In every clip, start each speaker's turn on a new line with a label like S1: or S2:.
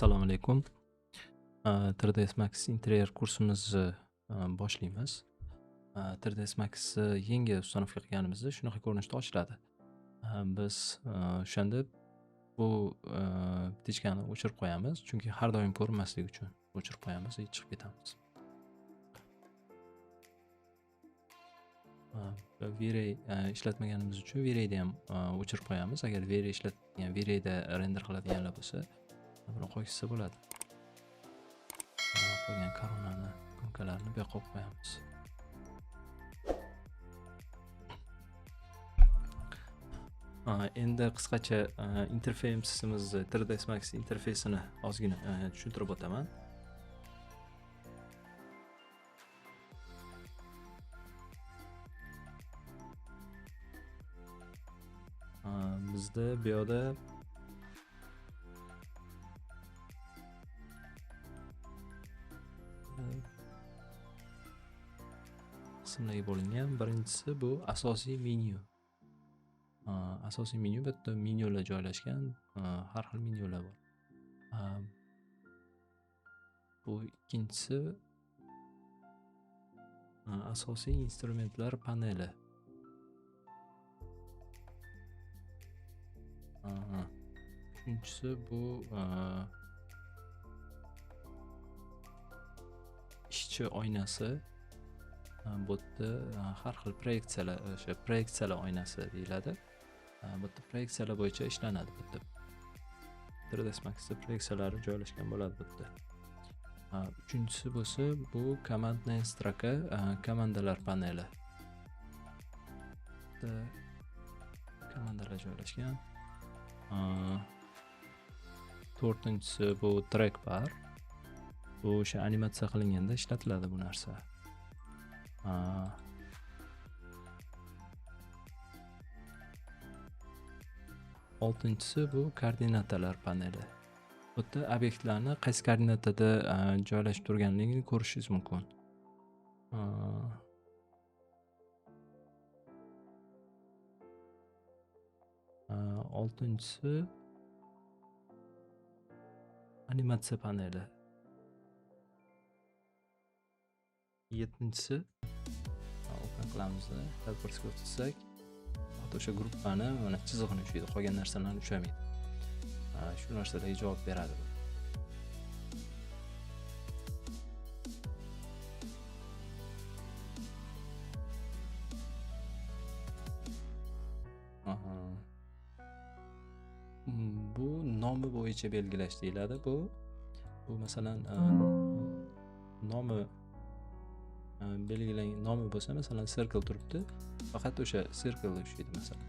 S1: Assalomu alaykum. 3ds Max Interior kursimizni boshlaymiz. 3ds Max yangi ustanovka qilganimizda shunaqa ko'rinishda ochiladi. Biz o'shanda bu птичкani o'chirib qo'yamiz, chunki har doim ko'rinmasligi uchun o'chirib qo'yamiz va chiqib ketamiz. V-Ray ishlatmaganimiz uchun V-Rayni ham o'chirib qo'yamiz. Agar V-Ray ishlatgan, V-Rayda render qiladiganlar bo'lsa, buni qo'ysa bo'ladi. Qolgan koronani, kunkalarni bu yoqqa qo'yib qo'yamiz. Endi qisqacha interfeysimizni, 3ds Max interfeysini ozgina tushuntirib o'taman. Bizda bu yoqda qismlarga bo'lingan. Birinchisi bu asosiy menyu. Asosiy menyu, bu yerda menyular joylashgan, har xil menyular bor. Bu ikkinchisi asosiy instrumentlar paneli. Uchinchisi bu ishchi oynasi. Bu yerda har xil proyeksiyalar, o'sha proyeksiyalar oynasi deyiladi. Bu yerda proyeksiyalar bo'yicha ishlanadi. Bu yerda 3ds Max'da proyeksiyalari joylashgan bo'ladi bu yerda. Uchinchisi bo'lsa bu komandная строка, komandalar paneli. Bu yerda komandalar joylashgan. To'rtinchisi bu track bar. Bu o'sha animatsiya qilinganda ishlatiladi bu narsa. Oltinchisi bu koordinatalar paneli. Bu yerda obyektlarni qaysi koordinatada joylashib turganligini ko'rishingiz mumkin. Oltinchisi animatsiya paneli. Yettinchisi open qilamizda, helpers ko'rsatsak, o'sha gruppani mana chizig'ini ushlaydi, qolgan narsalarni ushlamaydi. Shu narsalarga javob beradi. Bu nomi bo'yicha belgilash deyiladi. Bu masalan nomi belgilangan nomi bo'lsa, masalan circle turibdi, faqat o'sha circle ushlaydi masalan.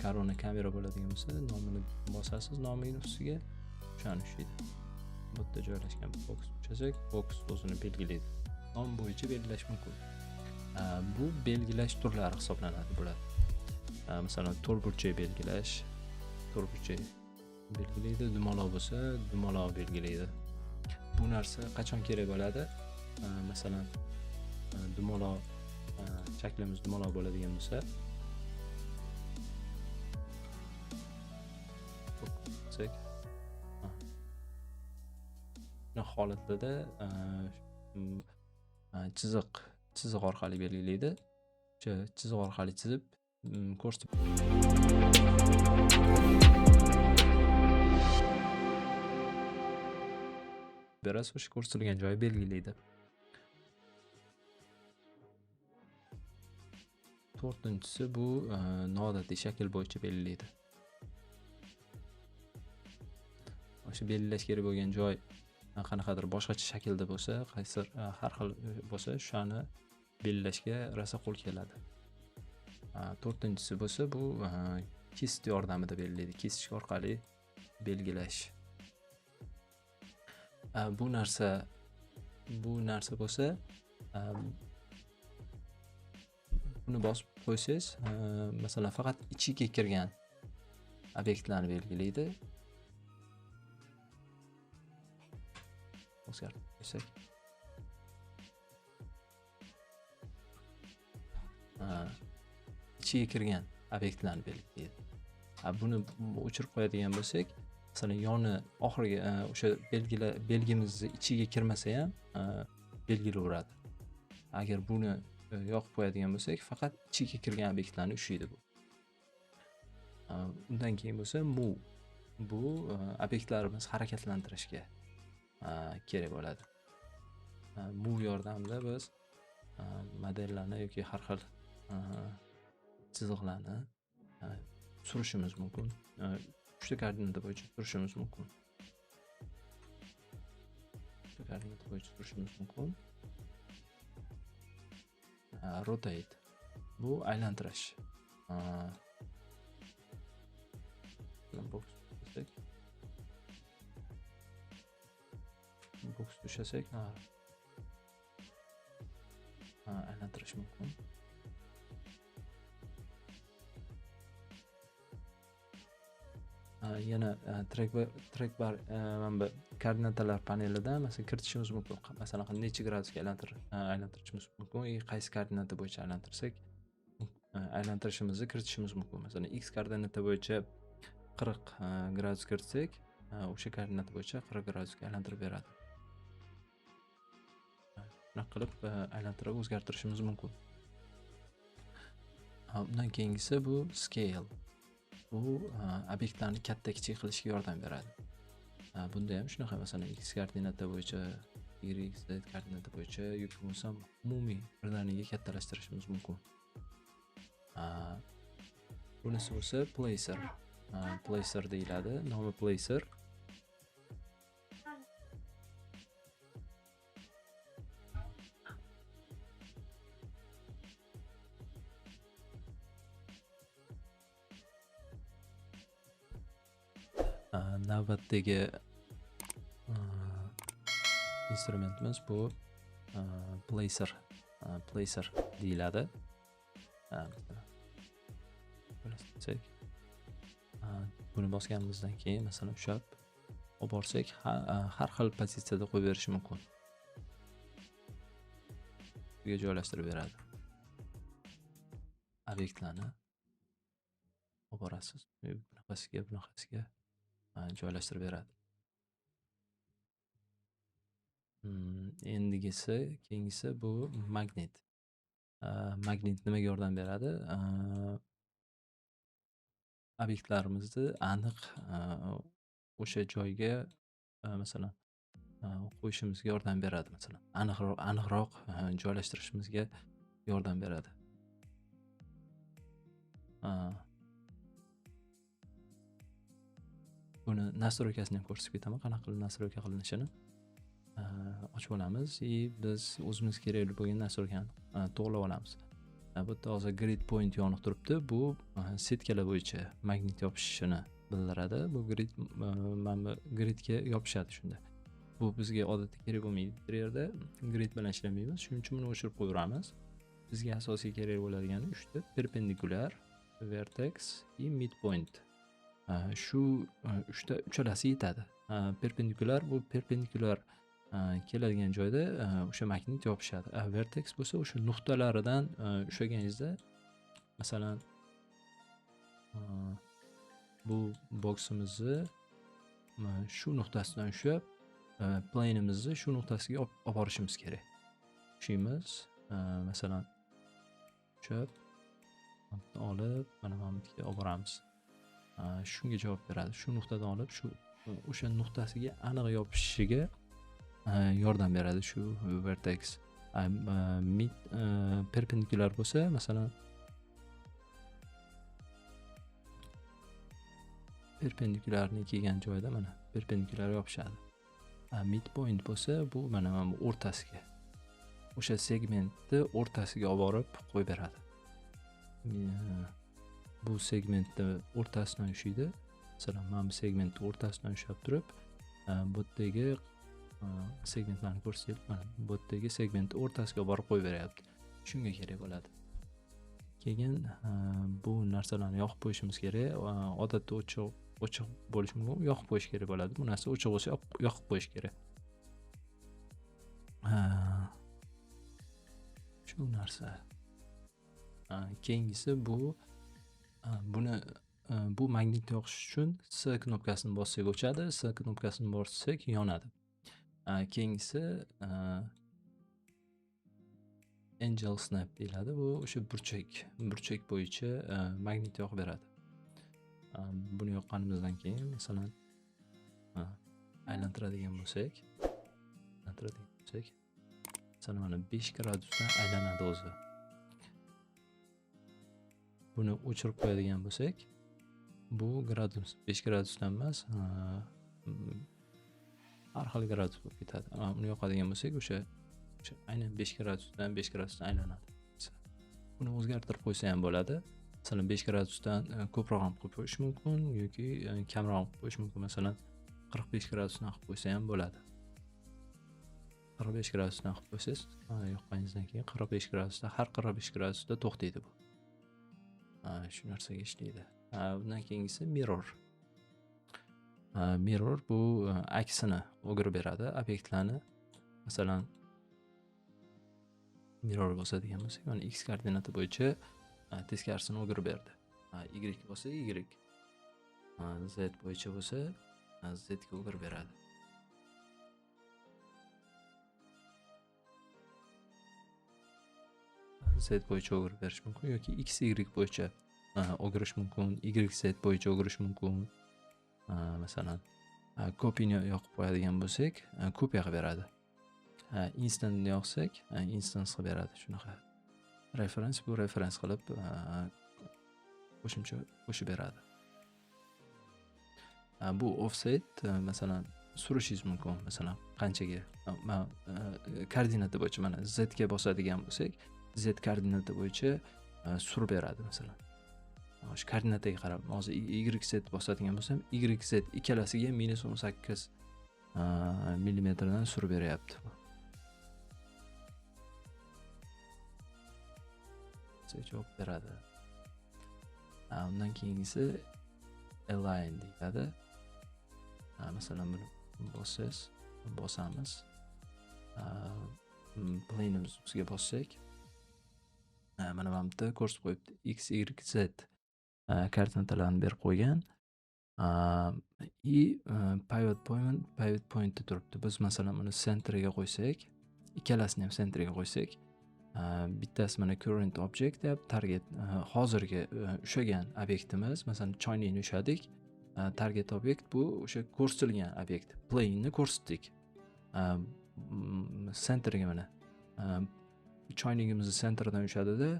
S1: Korona kamera bo'ladigan bo'lsa, nomini bosasiz, nomini ustiga o'shani ushlaydi. Bu yerda joylashgan box ushlasak, box o'zini belgilaydi. Nom bo'yicha belgilash mumkin. Bu belgilash turlari hisoblanadi bular. Masalan, to'rtburchak belgilash, to'rtburchak belgilaydi, dumaloq bo'lsa, dumaloq belgilaydi. Bu narsa qachon kerak bo'ladi? Masalan, dumaloq shaklimiz dumaloq bo'ladigan bo'lsa, shunaqa holatlarda chiziq orqali belgilaydi. O'sha chiziq orqali chizib ko'rsatib berasiz, o'sha ko'rsatilgan joyi belgilaydi. To'rtinchisi bu noodatiy shakl bo'yicha belgilaydi. O'sha belgilash kerak bo'lgan joy qanaqadir boshqacha shaklda bo'lsa, qaysidir har xil bo'lsa, o'shani belgilashga rosa qo'l keladi. To'rtinchisi bo'lsa bu kesit yordamida belgilaydi. Kesish orqali belgilash. Bu narsa bo'lsa, buni bosib qo'ysangiz, masalan, faqat ichiga kirgan obyektlarni belgilaydi. O'zgartirib qo'ysak. Ichiga kirgan obyektlarni belgilaydi. Buni o'chirib qo'yadigan bo'lsak, Masalan, yoni oxirgi o'sha belgimizni ichiga kirmasa ham belgilaveradi. Agar buni yoqib qo'yadigan bo'lsak, faqat ichiga kirgan obyektlarni ushlaydi bu. Undan keyin bo'lsa move. Bu obyektlarimiz harakatlantirishga kerak bo'ladi. Move yordamida biz modellarni yoki har xil chiziqlarni surishimiz mumkin. 3 ta koordinata bo'yicha surishimiz mumkin. 3 ta koordinata bo'yicha surishimiz mumkin. Rotate. Bu aylantirish. Box tushasak, aylantirish mumkin. Yana track bar mana bu koordinatalar panelida masalan kiritishimiz mumkin. Masalan, necha gradusga aylantirishimiz mumkin, qaysi koordinata bo'yicha aylantirsak, aylantirishimizni kiritishimiz mumkin. Masalan, x koordinata bo'yicha 40 gradus kiritsak, o'sha koordinata bo'yicha 40 gradusga aylantirib beradi. Shunaqa qilib aylantirib o'zgartirishimiz mumkin. Undan keyingisi bu scale. Bu obyektlarni katta kichik qilishga yordam beradi. Bunda ham shunaqa, masalan, x koordinata bo'yicha, y, z koordinata bo'yicha yoki bo'lmasam umumiy birdaniga kattalashtirishimiz mumkin. Bunisi bo'lsa placer. Placer deyiladi. Nomi placer. Navbatdagi instrumentimiz bu placer. Placer deyiladi. Buni bosganimizdan keyin masalan ushlab olib borsak, har xil pozitsiyada qo'yib berish mumkin. Uyga joylashtirib beradi. Obyektlarni olib borasiz, bunaqasiga, bunaqasiga joylashtirib beradi. Endigisi, keyingisi bu magnit. Magnit nimaga yordam beradi? Obyektlarimizni aniq o'sha joyga masalan qo'yishimizga yordam beradi, masalan, aniqroq joylashtirishimizga yordam beradi. Buni nastroykasini ham ko'rsatib ketaman, qanaqa qilib nastroyka qilinishini. Ochib olamiz va biz o'zimiz kerakli bo'lgan nastroykani to'g'rilab olamiz. Bu yerda hozir grid point yoniq turibdi. Bu setkalar bo'yicha magnit yopishishini bildiradi. Bu grid mana bu gridga yopishadi shunda. Bu bizga odatda kerak bo'lmaydi. Bu yerda grid bilan ishlamaymiz. Shuning uchun buni o'chirib qo'yaveramiz. Bizga asosiy kerak bo'ladigani 3 ta perpendikulyar, vertex va midpoint. Shu 3 ta uchalasi yetadi. Perpendikulyar bu perpendikulyar keladigan joyda o'sha magnit yopishadi. Vertex bo'lsa o'sha nuqtalaridan ushlaganingizda, masalan, bu boksimizni shu nuqtasidan ushlab plane'imizni shu nuqtasiga olib borishimiz kerak. Ushlaymiz, masalan, ushlab olib mana bu yerga olib boramiz. Shunga javob beradi. Shu nuqtadan olib shu o'sha nuqtasiga aniq yopishishiga yordam beradi shu vertex. Mid perpendikulyar bo'lsa, masalan, perpendikulyarni kelgan joyda mana perpendikulyar yopishadi. Midpoint bo'lsa, bu mana bu o'rtasiga, o'sha segmentni o'rtasiga olib borib qo'yib beradi. Bu segmentni o'rtasidan ushlaydi. Masalan, mana bu segmentni o'rtasidan ushlab turib, bu yerdagi segmentlarni ko'rsatib, mana bu yerdagi segmentni o'rtasiga borib qo'yib beryapti. Shunga kerak bo'ladi. Keyin bu narsalarni yoqib qo'yishimiz kerak. Odatda ochiq bo'lishi mumkin, yoqib qo'yish kerak bo'ladi. Bu narsa ochiq bo'lsa yoqib qo'yish kerak. Shu narsa. Keyingisi bu buni Bu magnit yoqish uchun S knopkasini bossak o'chadi, S knopkasini bossak yonadi. Keyingisi Angel Snap deyiladi. Bu o'sha burchak bo'yicha magnit yoqib beradi. Buni yoqqanimizdan keyin masalan aylantiradigan bo'lsak, masalan mana 5 gradusdan aylanadi o'zi. Buni o'chirib qo'yadigan bo'lsak, bu gradus 5 gradusdan emas, har xil gradus bo'lib ketadi. Uni yoqadigan bo'lsak, o'sha aynan 5 gradusdan 5 gradusdan aylanadi. Buni o'zgartirib qo'ysa ham bo'ladi. Masalan 5 gradusdan ko'proq ham qo'yib qo'yish mumkin yoki kamroq ham qo'yish mumkin. Masalan 45 gradusdan qilib qo'ysa ham bo'ladi. 45 gradusdan qilib qo'ysangiz, yoqqaningizdan keyin 45 gradusda, har 45 gradusda to'xtaydi bu. Shu narsaga ishlaydi. Bundan keyingisi mirror. Mirror bu aksini o'girib beradi obyektlarni. Masalan mirror bosadigan bo'lsak, mana x koordinati bo'yicha teskarisini o'girib berdi. Y bo'lsa Y, Z bo'yicha bo'lsa Z ga o'girib beradi. Z bo'yicha o'girib berish mumkin yoki X, Y bo'yicha o'girish mumkin, Y, Z bo'yicha o'girish mumkin. Masalan, kopiyani yoqib qo'yadigan bo'lsak, kopiya qilib beradi. Instantni yoqsak, instance qilib beradi. Shunaqa. Reference bu reference qilib qo'shimcha qo'shib beradi. Bu offset, masalan, surishingiz mumkin. Masalan, qanchaga koordinati bo'yicha mana Z ga bosadigan bo'lsak, Z koordinati bo'yicha surib beradi masalan. Shu koordinataga qarab, hozir Y Z bosadigan bo'lsam, Y Z ikkalasiga -18 millimetrdan surib beryapti. Javob beradi. Undan keyingisi align deyiladi. Masalan, buni bossangiz, bosamiz. Plane'imiz ustiga bossak, mana bu yerda ko'rsatib qo'yibdi. X, Y, Z koordinatalarni berib qo'ygan. И pivot pointda turibdi. Biz masalan buni centerga qo'ysak, ikkalasini ham centerga qo'ysak, bittasi mana current object deb target, hozirgi ushlagan obyektimiz, masalan choynakni ushladik. Target object bu o'sha ko'rsatilgan obyekt, plane'ni ko'rsatdik. Centerga mana choynagimizni centerdan ushladida,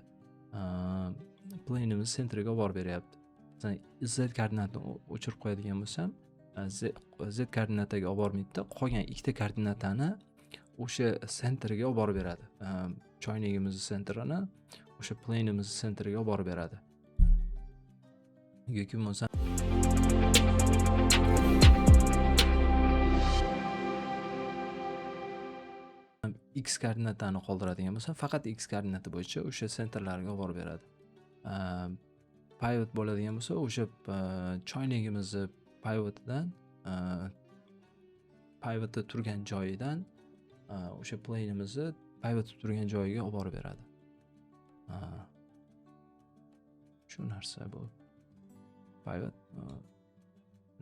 S1: plane'imizni centerga olib borib beryapti. Masalan, Z koordinatini o'chirib qo'yadigan bo'lsam, Z koordinataga olib bormaydi-da, qolgan ikkita koordinatani o'sha centerga olib borib beradi. Choynagimizni centerini o'sha plane'imizni centeriga olib borib beradi. Yoki bo'lmasa X koordinatani qoldiradigan bo'lsa, faqat X koordinati bo'yicha o'sha centerlarga olib borib beradi. Pivot bo'ladigan bo'lsa, o'sha choynagimizni pivotidan, pivotda turgan joyidan o'sha plane'imizni pivotda turgan joyiga olib borib beradi. Shu narsa bu pivot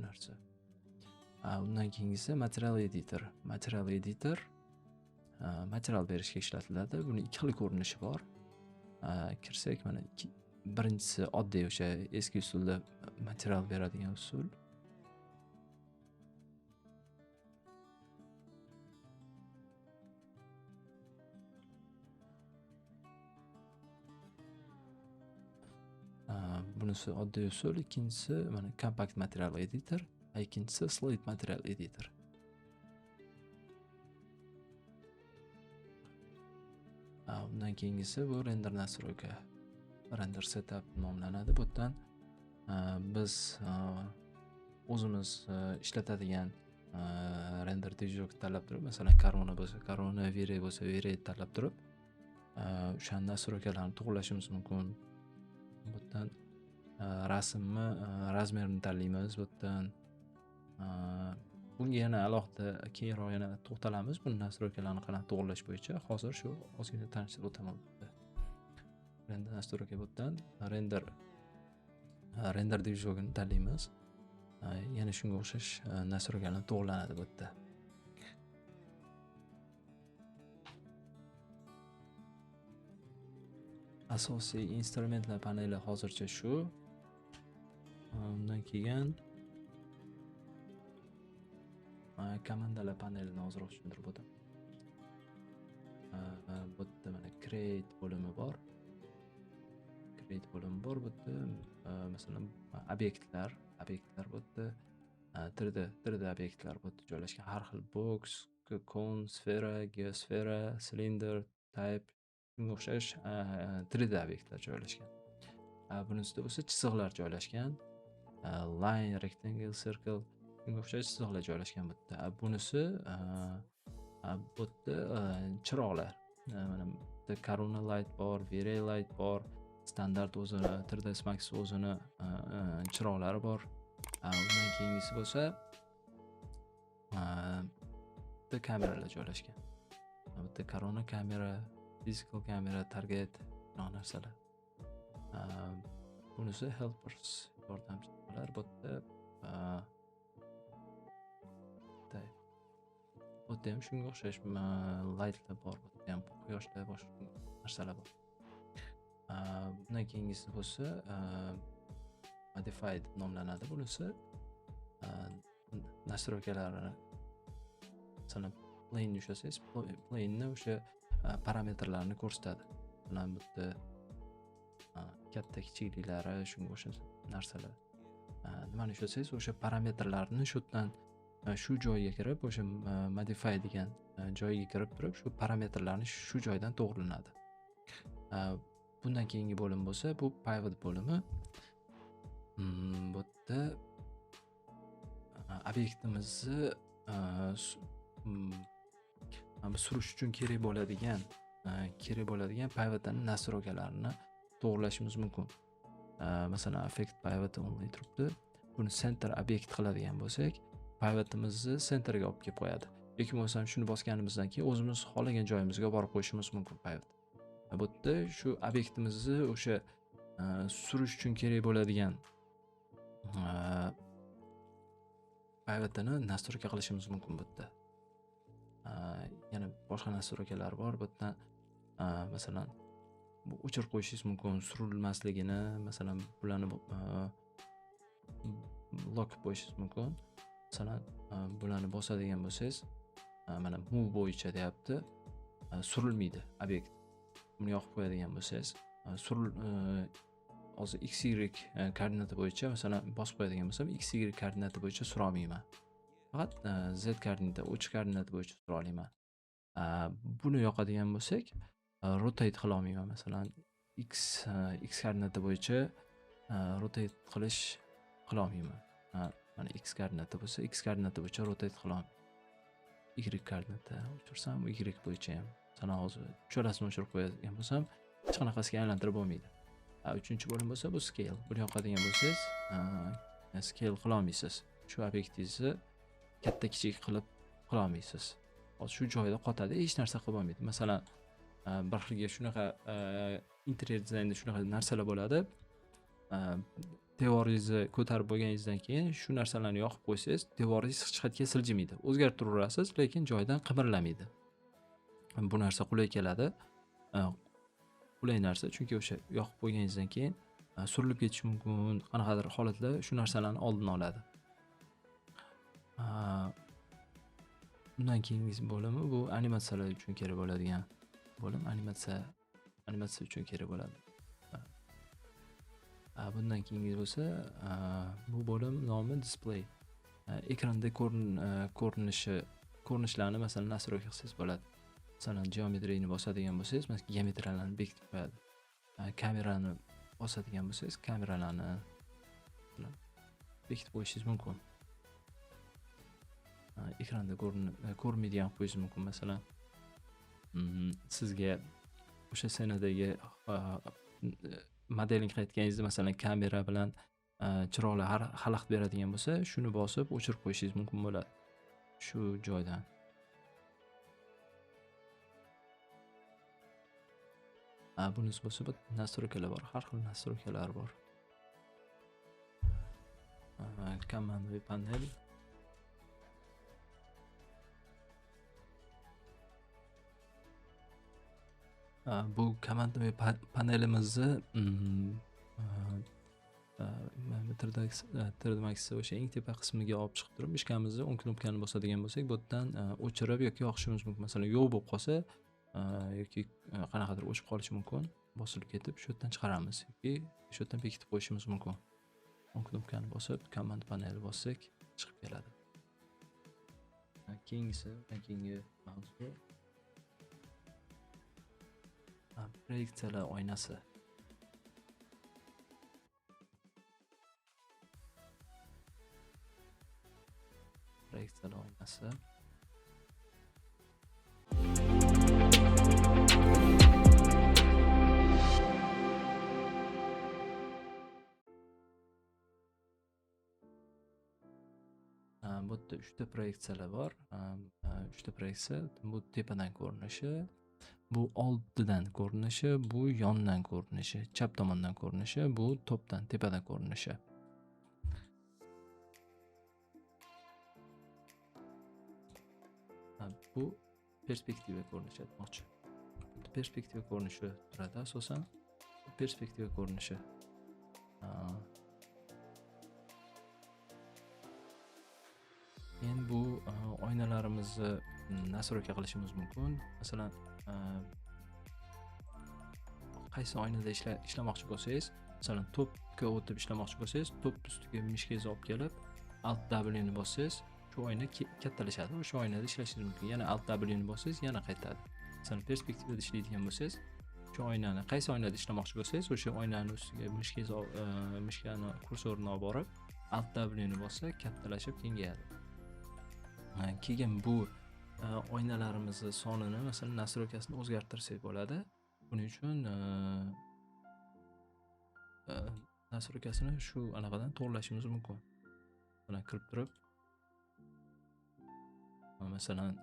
S1: narsa. Undan keyingisi material editor. Material editor material berishga ishlatiladi. Buni ikki xil ko'rinishi bor. Kirsak, mana birinchisi oddiy o'sha eski usulda material beradigan usul. Bunisi oddiy usul, ikkinchisi mana compact material editor, ikkinchisi slate material editor. Undan keyingisi bu render настройка, render setup nomlanadi. Bu yerdan biz o'zimiz ishlatadigan render движок tanlab turib, masalan, Corona bo'lsa Corona, V-Ray bo'lsa V-Ray tanlab turib, o'sha настройкаlarni to'g'rilashimiz mumkin. Bu yerdan rasmni razmerini tanlaymiz. Bu yerdan bunga yana alohida keyinroq yana to'xtalamiz. Buni настройкаlarni qanaqa to'g'rilash bo'yicha hozir shu ozgina tanishtirib o'taman. Render настройка bu yerdan render Render движогini tanlaymiz. Yana shunga o'xshash настройка lar to'g'rilanadi bu yerda. Asosiy instrumentlar paneli hozircha shu. Undan keyin komandalar panelini ozroq tushuntirib o'taman. Bu yerda mana create bo'limi bor. Create bo'limi bor bu yerda, masalan, obyektlar bu yerda, 3D obyektlar bu yerda joylashgan. Har xil box, kon, sfera, geosfera, silindr, type shunga o'xshash 3D obyektlar joylashgan. Bunisida bo'lsa chiziqlar joylashgan. Line, rectangle, circle shunga o'xshash chiziqlar joylashgan bu yerda. Bunisi bu yerda chiroqlar. Mana bu yerda Corona light bor, V-Ray light bor, standart o'zini 3ds Max o'zini chiroqlari bor. Undan keyingisi bo'lsa bu yerda kameralar joylashgan. Bu yerda Corona kamera, physical kamera, target, shunaqa narsalar. Bunisi helpers, yordamchilar. Bu yerda bu yerda ham shunga o'xshash lightlar bor, bu yerda ham quyoshlar, boshqa narsalar bor. Bundan keyingisi bo'lsa modify deb nomlanadi. Bunisi настройка larini, masalan, plane ushlasangiz, plane-ni o'sha parametrlarini ko'rsatadi. Masalan, bu yerda katta kichikliklari, shunga o'xshash narsalar. Nimani ushlasangiz, o'sha parametrlarni shu yerdan shu joyga kirib, o'sha modify degan joyga kirib turib, shu parametrlarni shu joydan to'g'rilanadi. Bundan keyingi bo'lim bo'lsa, bu pivot bo'limi. Bu yerda obyektimizni surish uchun kerak bo'ladigan pivotning настройка larini to'g'rilashimiz mumkin. Masalan, affect pivot only turibdi. Buni center obyekt qiladigan bo'lsak, pivotimizni centerga olib kelib qo'yadi. Yoki bo'lmasam shuni bosganimizdan keyin o'zimiz xohlagan joyimizga borib qo'yishimiz mumkin pivot. Bu yerda shu obyektimizni o'sha surish uchun kerak bo'ladigan pivotini настройка qilishimiz mumkin bu yerda. Yana boshqa настройка lar bor. Bu yerdan masalan, bu o'chirib qo'yishingiz mumkin surilmasligini, masalan, bularni lock qilib qo'yishingiz mumkin. Masalan, bularni bosadigan bo'lsangiz, mana move bo'yicha deyapti, surilmaydi obyekt. Buni yoqib qo'yadigan bo'lsangiz, hozir x, y koordinata bo'yicha, masalan, bosib qo'yadigan bo'lsam, x, y koordinata bo'yicha sura olmayman. Faqat z koordinata, uch koordinata bo'yicha sura olaman. Buni yoqadigan bo'lsak, rotate qila olmayman. Masalan, x koordinata bo'yicha rotate qila olmayman. Mana x koordinata bo'lsa, x koordinata bo'yicha rotate qila olmayman. Y koordinata o'chirsam, y bo'yicha ham. Masalan, hozir uchalasini o'chirib qo'yadigan bo'lsam, hech qanaqasiga aylantirib bo'lmaydi. Uchinchi bo'lim bo'lsa, bu scale. Buni yoqadigan bo'lsangiz, scale qila olmaysiz. Shu obyektingizni katta kichik qilib qila olmaysiz. Hozir shu joyda qotadi, hech narsa qilib olmaydi. Masalan, bir xilga shunaqa interyer dizaynda shunaqa narsalar bo'ladi. Devoringizni ko'tarib bo'lganingizdan keyin shu narsalarni yoqib qo'ysangiz, devoringiz hech qayerga siljimaydi. O'zgarib turaverasiz, lekin joyidan qimirlamaydi. Bu narsa qulay keladi. Qulay narsa, chunki o'sha yoqib qo'yganingizdan keyin surilib ketishi mumkin, qanaqadir holatlar shu narsalarni oldini oladi. Undan keyingi bo'limi bu animatsiyalar uchun kerak bo'ladigan bo'lim, animatsiya uchun kerak bo'ladi. Bundan keyingi bo'lsa, bu bo'lim nomi display. Ekranda ko'rinishlarni masalan настройка qilsangiz bo'ladi. Masalan, geometriyani bosadigan bo'lsangiz, masalan, geometriyalarni bekitib qo'yadi. Kamerani bosadigan bo'lsangiz, kameralarni bekitib qo'yishingiz mumkin. Ekranda ko'rinmaydigan qilib qo'yishingiz mumkin. Masalan, sizga o'sha ssenadagi modeling qilayotganingizda, masalan, kamera bilan chiroqlar xalaqit beradigan bo'lsa, shuni bosib o'chirib qo'yishingiz mumkin bo'ladi shu joydan. Bunisi bo'lsa, bu настройка lar bor, har xil настройка lar bor. Командный панель. Bu командный panelimizni 3D Max'i o'sha eng tepa qismiga olib chiqib turib, mishkamizni o'ng knopkani bosadigan bo'lsak, bu yerdan o'chirib yoki yoqishimiz mumkin. Masalan, yo'q bo'lib qolsa yoki qanaqadir o'chib qolishi mumkin, bosilib ketib shu yerdan chiqaramiz yoki shu yerdan bekitib qo'yishimiz mumkin. O'ng knopkani bosib, command panelni bossak chiqib keladi. Keyingisi, keyingi mavzu proyeksiyalar oynasi. Proyeksiyalar oynasi. Bu yerda 3 ta proyeksiyalar bor. 3 ta proyeksiya. Bu tepadan ko'rinishi, bu oldidan ko'rinishi, bu yondan ko'rinishi, chap tomondan ko'rinishi, bu topdan, tepadan ko'rinishi. Bu perspektiva ko'rinishi aytmoqchi. Perspektiva ko'rinishi turadi asosan. Perspektiva ko'rinishi. Endi bu oynalarimizni настройка qilishimiz mumkin. Masalan, qaysi oynada ishlamoqchi bo'lsangiz, masalan, topga o'tib ishlamoqchi bo'lsangiz, top ustiga mishkangizni olib kelib, Alt W ni bossangiz, shu oyna kattalashadi. O'sha oynada ishlashingiz mumkin. Yana Alt W ni bossangiz, yana qaytadi. Masalan, perspektivada ishlaydigan bo'lsangiz, shu oynani qaysi oynada ishlamoqchi bo'lsangiz, o'sha oynani ustiga mishkani kursorini olib borib, Alt W ni bossa, kattalashib kengayadi. Keyin bu oynalarimizni sonini, masalan, настройкасini o'zgartirsak bo'ladi. Buning uchun настройкасini shu anaqadan to'g'rilashimiz mumkin. Mana kirib turib, masalan,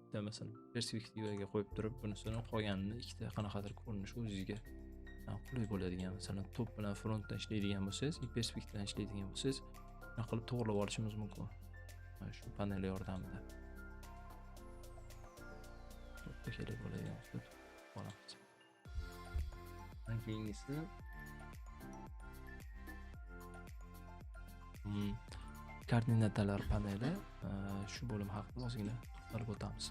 S1: bitta masalan perspektivaga qo'yib turib, bunisini qolganini ikkita qanaqadir ko'rinishi o'zingizga qulay bo'ladigan, masalan, top bilan frontdan ishlaydigan bo'lsangiz, perspektivadan ishlaydigan bo'lsangiz, shuna qilib to'g'rilab olishimiz mumkin. Mana shu panel yordamida. Topda kerak bo'ladigan bo'lsa olamiz. Keyingisi koordinatalar paneli. Shu bo'lim haqida ozgina to'xtalib o'tamiz.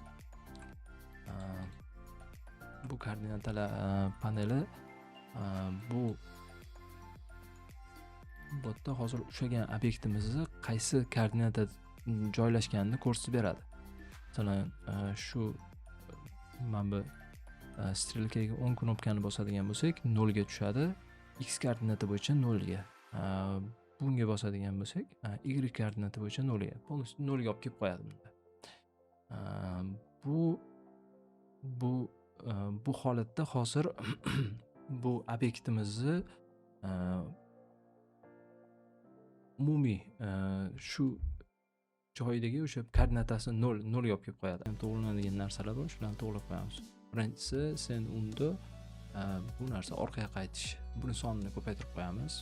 S1: Bu koordinatalar paneli bu yerda hozir ushlagan obyektimizni qaysi koordinata joylashganini ko'rsatib beradi. Masalan, shu mana bu strelkaga o'ng knopkani bosadigan bo'lsak, 0 ga tushadi. X koordinata bo'yicha 0 ga. Bunga bosadigan bo'lsak, Y koordinata bo'yicha 0 ga. Полностью 0 ga olib kelib qo'yadi bunda. Bu holatda hozir bu obyektimizni umumiy shu joyidagi o'sha koordinatasi 0 ga olib kelib qo'yadi. To'g'rilanadigan narsalar bor, shularni to'g'rilab qo'yamiz. Birinchisi sen unda bu narsa orqaga qaytish. Buni sonini ko'paytirib qo'yamiz.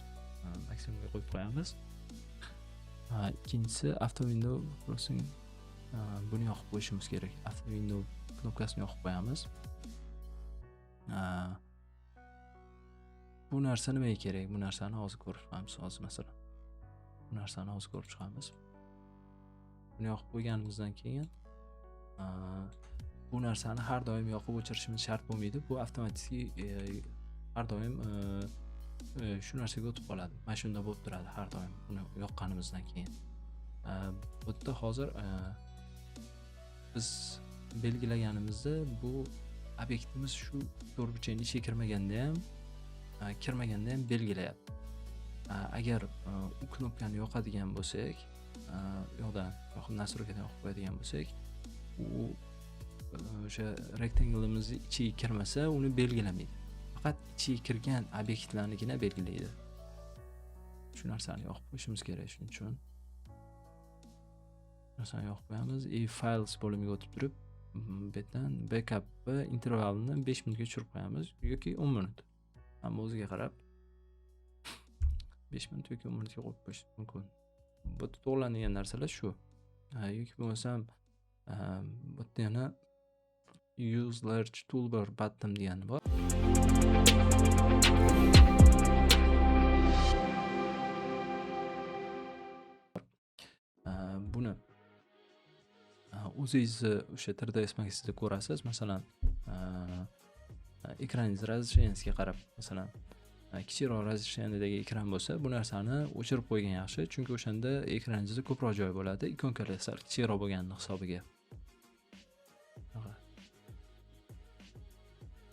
S1: Maksimumga qo'yib qo'yamiz. Ikkinchisi auto window crossing, buni yoqib qo'yishimiz kerak. Auto window knopkasini yoqib qo'yamiz. Bu narsa nimaga kerak? Bu narsani hozir ko'rib chiqamiz hozir masalan. Bu narsani hozir ko'rib chiqamiz. Buni yoqib qo'yganimizdan keyin bu narsani har doim yoqib o'chirishimiz shart bo'lmaydi. Bu avtomatik har doim shu narsaga o'tib qoladi. Mana shunda bo'lib turadi har doim buni yoqqanimizdan keyin. Bu yerda hozir biz belgilaganimizda bu obyektimiz shu to'rtburchakning ichiga kirmaganda ham belgilayapti. Agar u knopkani yoqadigan bo'lsak, yoqdan yoqib настройкаdan yoqib qo'yadigan bo'lsak, u o'sha rectangle'imizni ichiga kirmasa, uni belgilamaydi. Faqat ichiga kirgan obyektlarnigina belgilaydi. Shu narsani yoqib qo'yishimiz kerak shuning uchun. Narsani yoqib qo'yamiz. Files bo'limiga o'tib turib, bu yerdan backup intervalini 5 minutga tushirib qo'yamiz yoki 10 minut. Hamma o'ziga qarab 5 minut yoki 10 minutga qo'yib qo'yish mumkin. Bu yerda to'g'rilanadigan narsalar shu. Yoki bo'lmasam bu yerda yana use large toolbar button degani bor. Buni o'zingizni o'sha 3ds Max'da ko'rasiz. Masalan, ekraningiz razрешениesiga qarab, masalan, kichikroq razрешениedagi ekran bo'lsa, bu narsani o'chirib qo'ygan yaxshi, chunki o'shanda ekraningizda ko'proq joy bo'ladi, ikonkalar sal kichikroq bo'lganini hisobiga.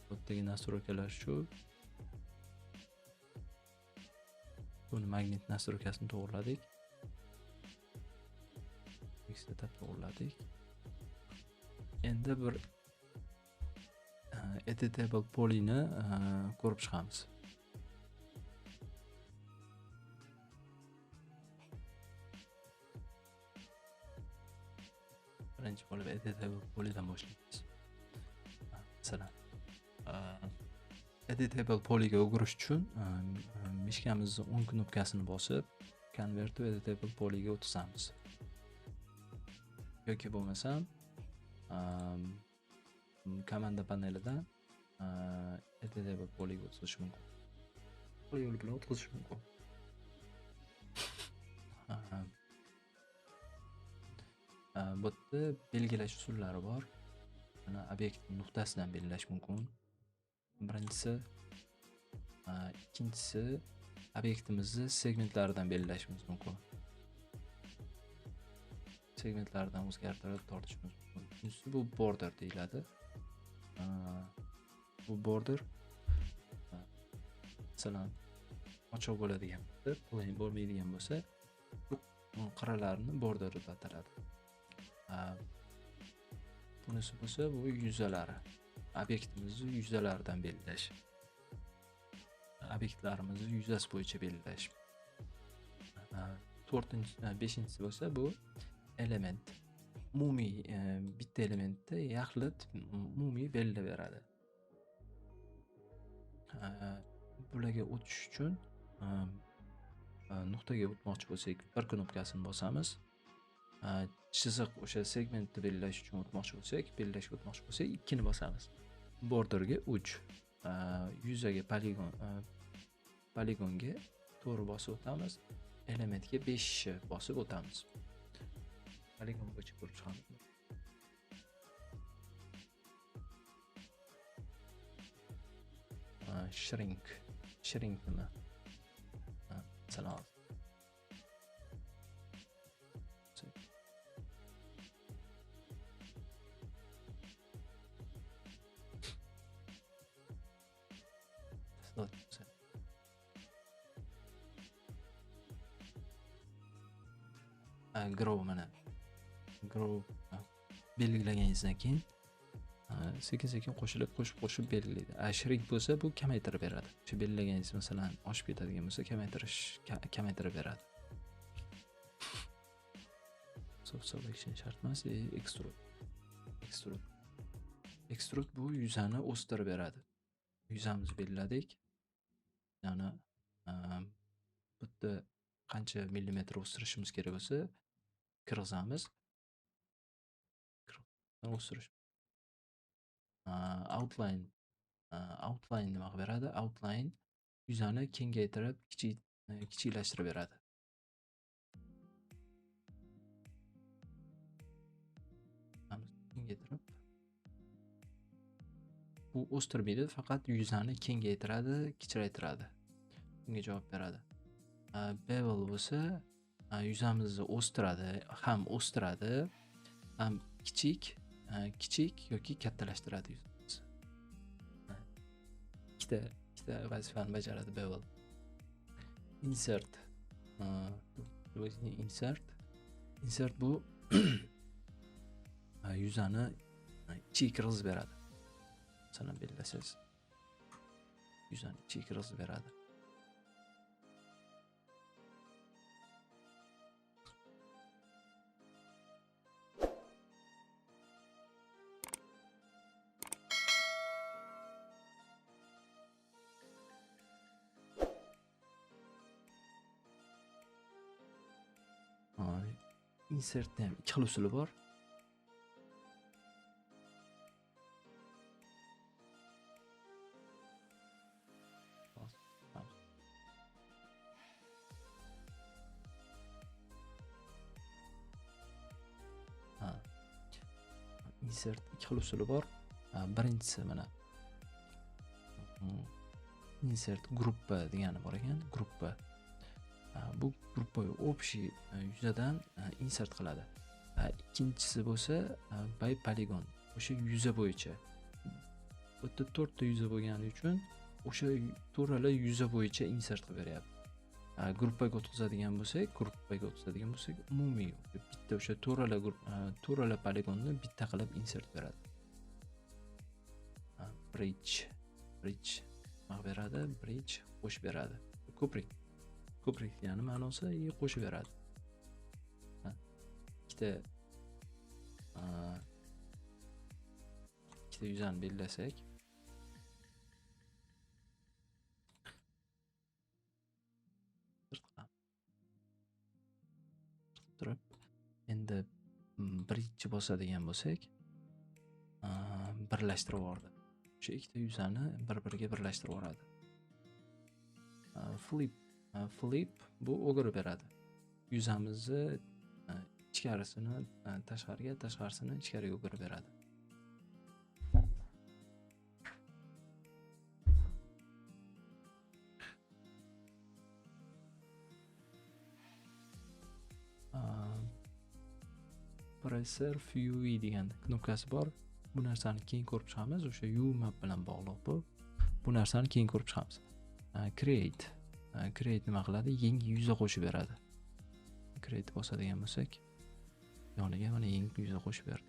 S1: Bu yerdagi nastroykalar shu. Buni magnit nastroykasini to'g'riladik. Setup to'g'riladik. Endi bir editable polyni ko'rib chiqamiz. Birinchi bo'lib editable polydan boshlaymiz. Masalan, editable polyga o'girish uchun mishkamizni o'ng knopkasini bosib, convert to editable polyga o'tkazamiz. Yoki bo'lmasam komanda panelidan editable polyga o'tkazish mumkin. Poly yo'li bilan o'tkazish mumkin. Bu yerda belgilash usullari bor. Mana obyekt nuqtasidan belgilash mumkin. Birinchisi, ikkinchisi obyektimizni segmentlaridan belgilashimiz mumkin. Segmentlardan o'zgartirib tortishimiz mumkin. Uchinchisi bu border deyiladi. Bu border masalan ochiq bo'ladigan bo'lsa, plane bo'lmaydigan bo'lsa, bu qirralarini border deb ataladi. Bunisi bo'lsa bu yuzalari. Obyektimizni yuzalaridan belgilash. Obyektlarimizni yuzasi bo'yicha belgilash. To'rtinchisi, beshinchisi bo'lsa bu element. Umumiy bitta elementni yaxlit umumiy belgilab beradi. Bularga o'tish uchun nuqtaga o'tmoqchi bo'lsak, bir knopkasini bosamiz. Chiziq o'sha segmentni belgilash uchun o'tmoqchi bo'lsak, belgilashga o'tmoqchi bo'lsak, 2 ni bosamiz. Borderga 3, yuzaga poligon, poligonga to'g'ri bosib o'tamiz. Elementga 5 bosib o'tamiz. Poligon bo'yicha ko'rib chiqamiz. Shrink, shrink nima? Masalan, grow, mana grow belgilaganingizdan keyin sekin-sekin qo'shilib, qo'shib-qo'shib belgilaydi. Shrink bo'lsa bu kamaytirib beradi. O'sha belgilaganingiz masalan oshib ketadigan bo'lsa, kamaytirib beradi. Soft selection shart emas, extrude. Extrude. Extrude bu yuzani o'stirib beradi. Yuzamizni belgiladik. Ya'ni bu yerda qancha millimetr o'stirishimiz kerak bo'lsa, kirgizamiz. O'stirish. Outline, outline nima qilib beradi? Outline yuzani kengaytirib, kichiklashtirib beradi. Kengaytirib. Bu o'stirmaydi, faqat yuzani kengaytiradi, kichraytiradi. Bunga javob beradi. Bevel bo'lsa yuzamizni o'stiradi, ham o'stiradi, ham kichik, kichik yoki kattalashtiradi yuzamizni. Ikkita vazifani bajaradi bevel. Insert. Insert. Insert bu yuzani ichiga kirgizib beradi. Masalan, belgilasangiz yuzani ichiga kirgizib beradi. Insertda ham ikki xil usuli bor. Insert ikki xil usuli bor. Birinchisi mana insert gruppa degani bor ekan, gruppa. Bu gruppa общий yuzadan insert qiladi. Ikkinchisi bo'lsa by polygon, o'sha yuza bo'yicha. Bu yerda 4 ta yuza bo'lgani uchun o'sha to'rala yuza bo'yicha insert qilib beryapti. Gruppaga o'tkazadigan bo'lsak, umumiy bitta o'sha to'rala poligonni bitta qilib insert beradi. Bridge nima beradi? Bridge qo'shib beradi. Ko'prik. Ko'prik degani ma'nosi qo'shib beradi. Ikkita yuzani belgilasak, turib endi bridge bosadigan bo'lsak, birlashtirib yubordi. O'sha ikkita yuzani bir-biriga birlashtirib yuboradi. Flip bu o'girib beradi. Yuzamizni ichkarisini tashqariga, tashqarisini ichkariga o'girib beradi. Preserve UV degan knopkasi bor. Bu narsani keyin ko'rib chiqamiz. O'sha UMap bilan bog'liq bu. Bu narsani keyin ko'rib chiqamiz. Create. Create nima qiladi? Yangi yuza qo'shib beradi. Create bosadigan bo'lsak, yoniga mana yangi yuza qo'shib berdi.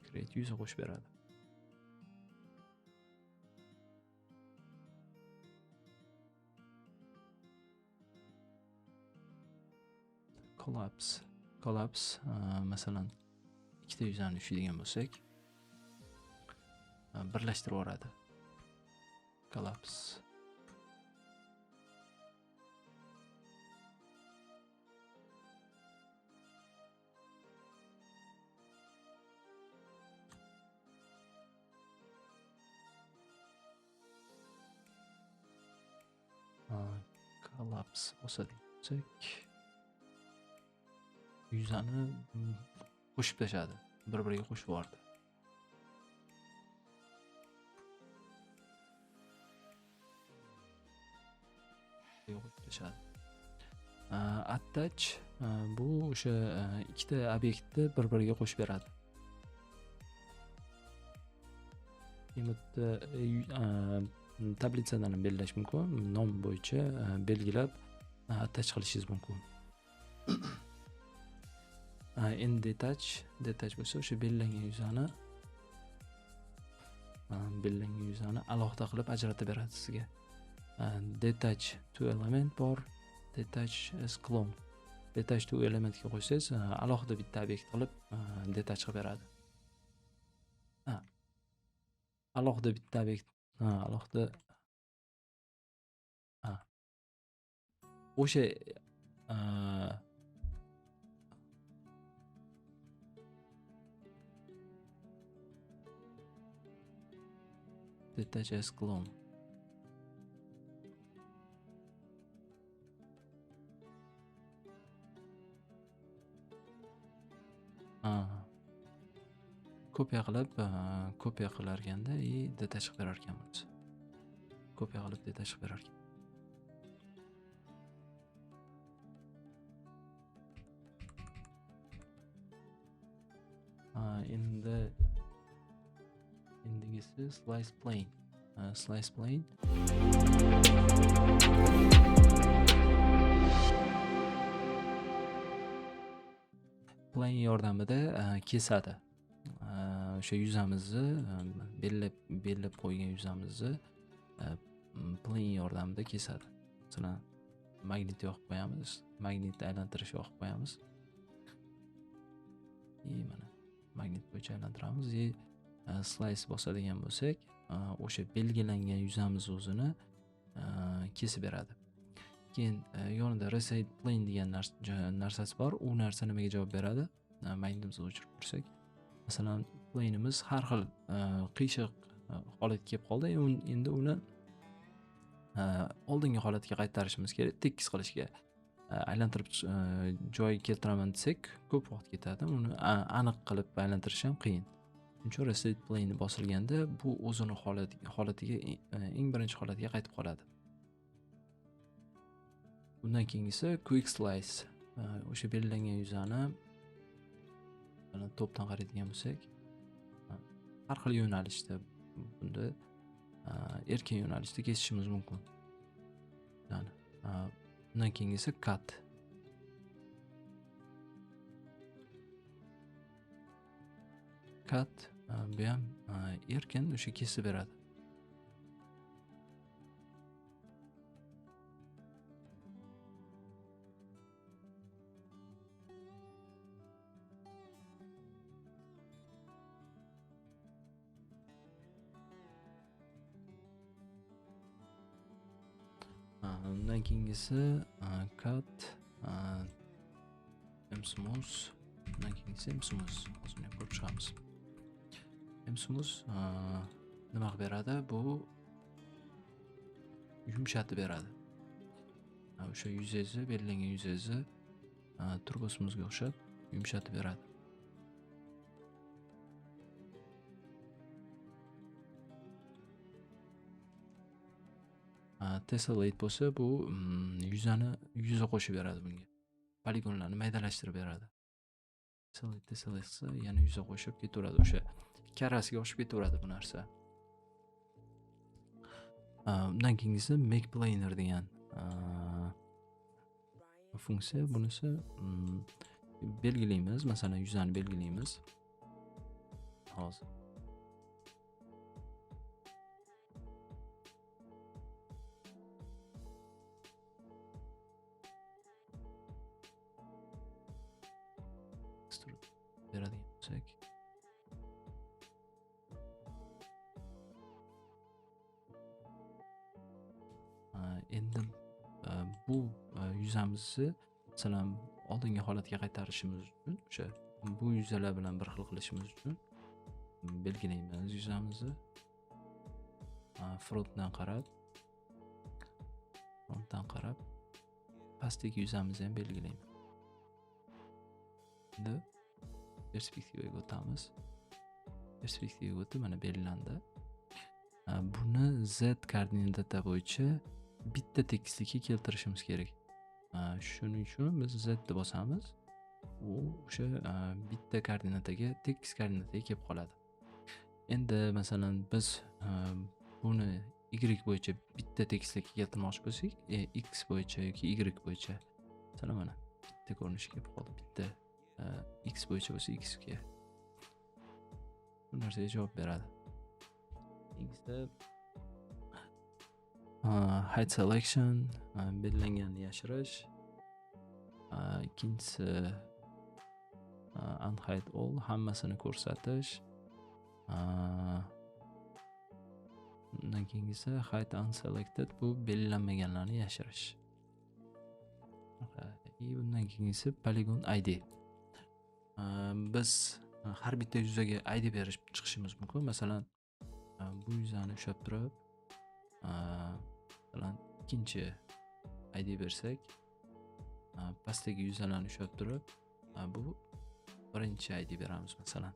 S1: Create yuza qo'shib beradi. Collapse. Collapse masalan ikkita yuzani ushlaydigan bo'lsak, birlashtirib yuboradi. Collapse. Collapse bosadigan bo'lsak, yuzani qo'shib tashladi, bir-biriga qo'shib yubordi. Attach bu o'sha ikkita obyektni bir-biriga qo'shib beradi. Endi tablitsadan ham belgilash mumkin, nom bo'yicha belgilab attach qilishingiz mumkin. Endi detach bo'lsa o'sha belgilangan yuzani alohida qilib ajratib beradi sizga. Detach to element bor, detach as clone. Detach to elementga qo'ysangiz alohida bitta obyekt qilib detach qilib beradi. Alohida bitta obyekt, alohida o'sha detach as clone. Kopiya qilib, kopiya qilarganda i detach qilib berar ekan bunisi. Kopiya qilib detach qilib berar ekan. Endi endigisi slice plane. Slice plane. Plane yordamida kesadi. O'sha yuzamizni belgilab qo'ygan yuzamizni plane yordamida kesadi. Masalan, magnit yoqib qo'yamiz, magnit aylantirish yoqib qo'yamiz. I mana magnit bo'yicha aylantiramiz. I slice bosadigan bo'lsak, o'sha belgilangan yuzamiz o'zini kesib beradi. Keyin yonida reset plane degan narsasi bor. U narsa nimaga javob beradi? Magnitimizni o'chirib ko'rsak, masalan, plane'imiz har xil qiyshiq holatga kelib qoldi. Endi uni oldingi holatga qaytarishimiz kerak, tekis qilishga. Aylantirib joyiga keltiraman desak, ko'p vaqt ketadi. Uni aniq qilib aylantirish ham qiyin. Shuning uchun reset plane bosilganda bu o'zini holatiga, eng birinchi holatiga qaytib qoladi. Bundan keyingisi quick slice. O'sha belgilangan yuzani mana topdan qaraydigan bo'lsak, har xil yo'nalishda, bunda erkin yo'nalishda kesishimiz mumkin. Bundan keyingisi cut. Cut bu ham erkin o'sha kesib beradi. Undan keyingisi cut msmooth. Undan keyingisi msmooth. Hozir buni ko'rib chiqamiz. Msmooth nima qilib beradi? Bu yumshatib beradi. O'sha yuzingizni, belgilangan yuzingizni turbosimizga o'xshab yumshatib beradi. Tessellate bo'lsa, bu yuzani yuza qo'shib beradi bunga. Poligonlarni maydalashtirib beradi. Tessellate qilsa, yana yuza qo'shib ketaveradi, o'sha karasiga o'xshab ketaveradi bu narsa. Undan keyingisi make planar degan funksiya. Bunisi belgilaymiz, masalan, yuzani belgilaymiz. Hozir beradigan bo'lsak, endi bu yuzamizni masalan oldingi holatga qaytarishimiz uchun, o'sha bu yuzalar bilan bir xil qilishimiz uchun belgilaymiz yuzamizni. Frontdan qarab pastdagi yuzamizni ham belgilaymiz. Endi perspektivaga o'tamiz. Perspektivaga o'tib mana belgilandi. Buni Z koordinata bo'yicha bitta tekislikka keltirishimiz kerak. Shuning uchun biz Z deb bosamiz. U o'sha bitta koordinataga, tekis koordinataga kelib qoladi. Endi masalan biz buni Y bo'yicha bitta tekislikka keltirmoqchi bo'lsak, X bo'yicha yoki Y bo'yicha, masalan mana bitta ko'rinishi kelib qoldi, bitta X bo'yicha bo'lsa X ga. Bu narsaga javob beradi. Keyingisi hide selection, belgilanganni yashirish. Ikkinchisi unhide all, hammasini ko'rsatish. Undan keyingisi hide unselected, bu belgilanmaganlarni yashirish. Bundan keyingisi polygon ID. Biz har bitta yuzaga ID berib chiqishimiz mumkin. Masalan, bu yuzani ushlab turib, masalan, ikkinchi ID bersak, pastdagi yuzalarni ushlab turib, bu birinchi ID beramiz masalan.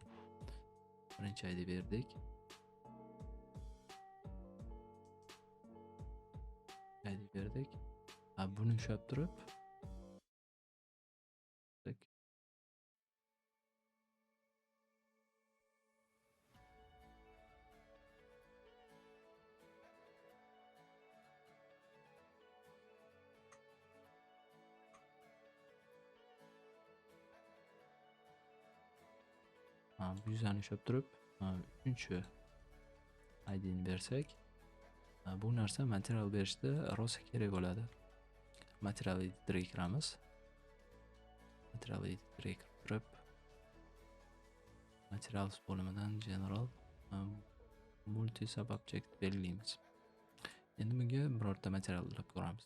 S1: Birinchi ID berdik. ID berdik. Buni ushlab turib, bu yuzani ushlab turib, uchinchi IDni bersak, bu narsa material berishda rosa kerak bo'ladi. Material editorga kiramiz. Material editorga kirib turib, materials bo'limidan general multi subobject belgilaymiz. Endi bunga birorta material ulab ko'ramiz.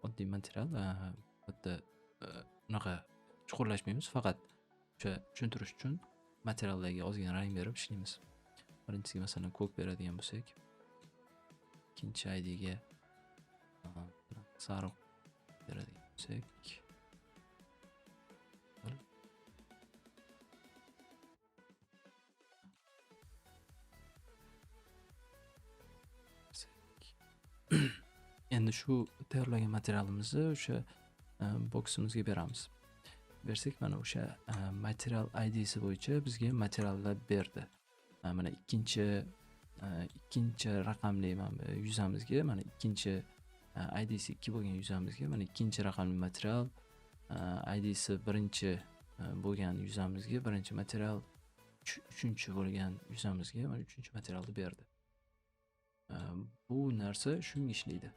S1: Oddiy material, bitta unaqa chuqurlashmaymiz, faqat o'sha tushuntirish uchun materiallarga ozgina rang berib ishlaymiz. Birinchisiga masalan ko'k beradigan bo'lsak, ikkinchi IDga sariq beradigan bo'lsak, endi shu tayyorlagan materialimizni o'sha boksimizga beramiz. Bersak, mana o'sha material IDsi bo'yicha bizga materiallar berdi. Mana ikkinchi raqamli mana yuzamizga, mana ikkinchi IDsi 2 bo'lgan yuzamizga, mana ikkinchi raqamli material, IDsi birinchi bo'lgan yuzamizga birinchi material, uchinchi bo'lgan yuzamizga mana uchinchi materialni berdi. Bu narsa shunga ishlaydi.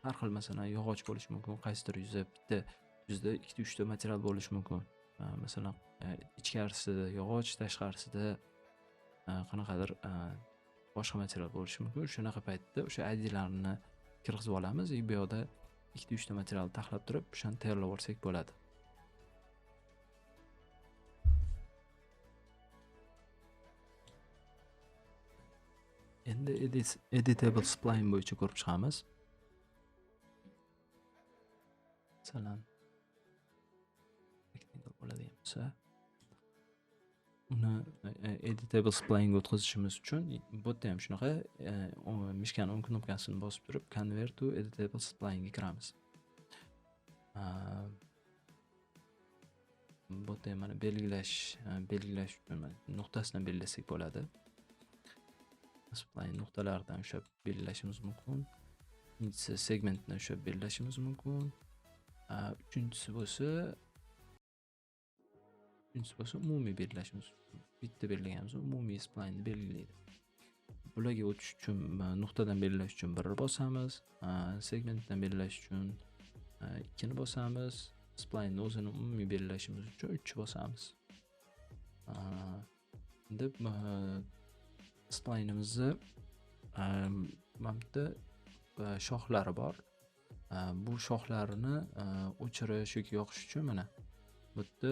S1: Har xil masalan yog'och bo'lishi mumkin, qaysidir yuza bitta yuzda ikkita uchta material bo'lishi mumkin. Masalan ichkarisida yog'och, tashqarisida qanaqadir boshqa material bo'lishi mumkin. Shunaqa paytda o'sha IDlarni kirgizib olamiz, bu yoqda ikkita uchta material taxlab turib, o'shani tayyorlab olsak bo'ladi. Endi editable spline bo'yicha ko'rib chiqamiz. Masalan, rectangle bo'ladigan bo'lsa, uni editable spline ga o'tkazishimiz uchun bu yerda ham shunaqa mishkani o'ng knopkasini bosib turib convert to editable spline ga kiramiz. Bu yerda ham mana belgilash uchun nuqtasini belgilasak bo'ladi. Spline nuqtalaridan ushlab belgilashimiz mumkin. Ikkinchisi segmentni ushlab belgilashimiz mumkin. Uchinchisi bo'lsa umumiy belgilashimiz. Bitta belgilaganimiz umumiy spline ni belgilaydi. Bularga o'tish uchun nuqtadan belgilash uchun 1 bosamiz, segmentdan belgilash uchun 2 ni bosamiz, spline ni o'zini umumiy belgilashimiz uchun 3 bosamiz. Endi spline'imizni mana bu yerda shoxlari bor. Bu shoxlarni o'chirish yoki yoqish uchun mana bu yerda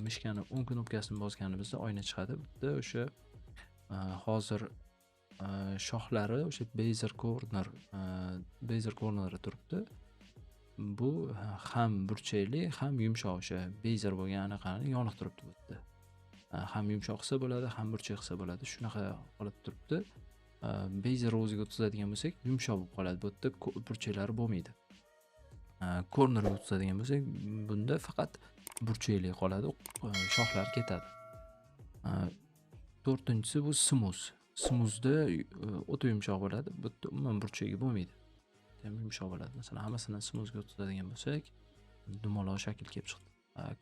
S1: mishkani o'ng knopkasini bosganimizda oyna chiqadi. Bu yerda o'sha hozir shoxlari o'sha bezier corner'i turibdi. Bu ham burchakli, ham yumshoq o'sha bezier bo'lgan anaqani yoniq turibdi bu yerda. Ham yumshoq qilsa bo'ladi, ham burchak qilsa bo'ladi. Shunaqa qilib turibdi. Bezier o'ziga o'tkazadigan bo'lsak, yumshoq bo'lib qoladi. Bu yerda burchaklari bo'lmaydi. Cornerga o'tkazadigan bo'lsak, bunda faqat burchakli qoladi, shoxlar ketadi. To'rtinchisi bu smooth. Smoothda o'ta yumshoq bo'ladi. Bu yerda umuman burchagi bo'lmaydi. Ham yumshoq bo'ladi. Masalan, hammasini smoothga o'tkazadigan bo'lsak, dumaloq shakl kelib chiqdi.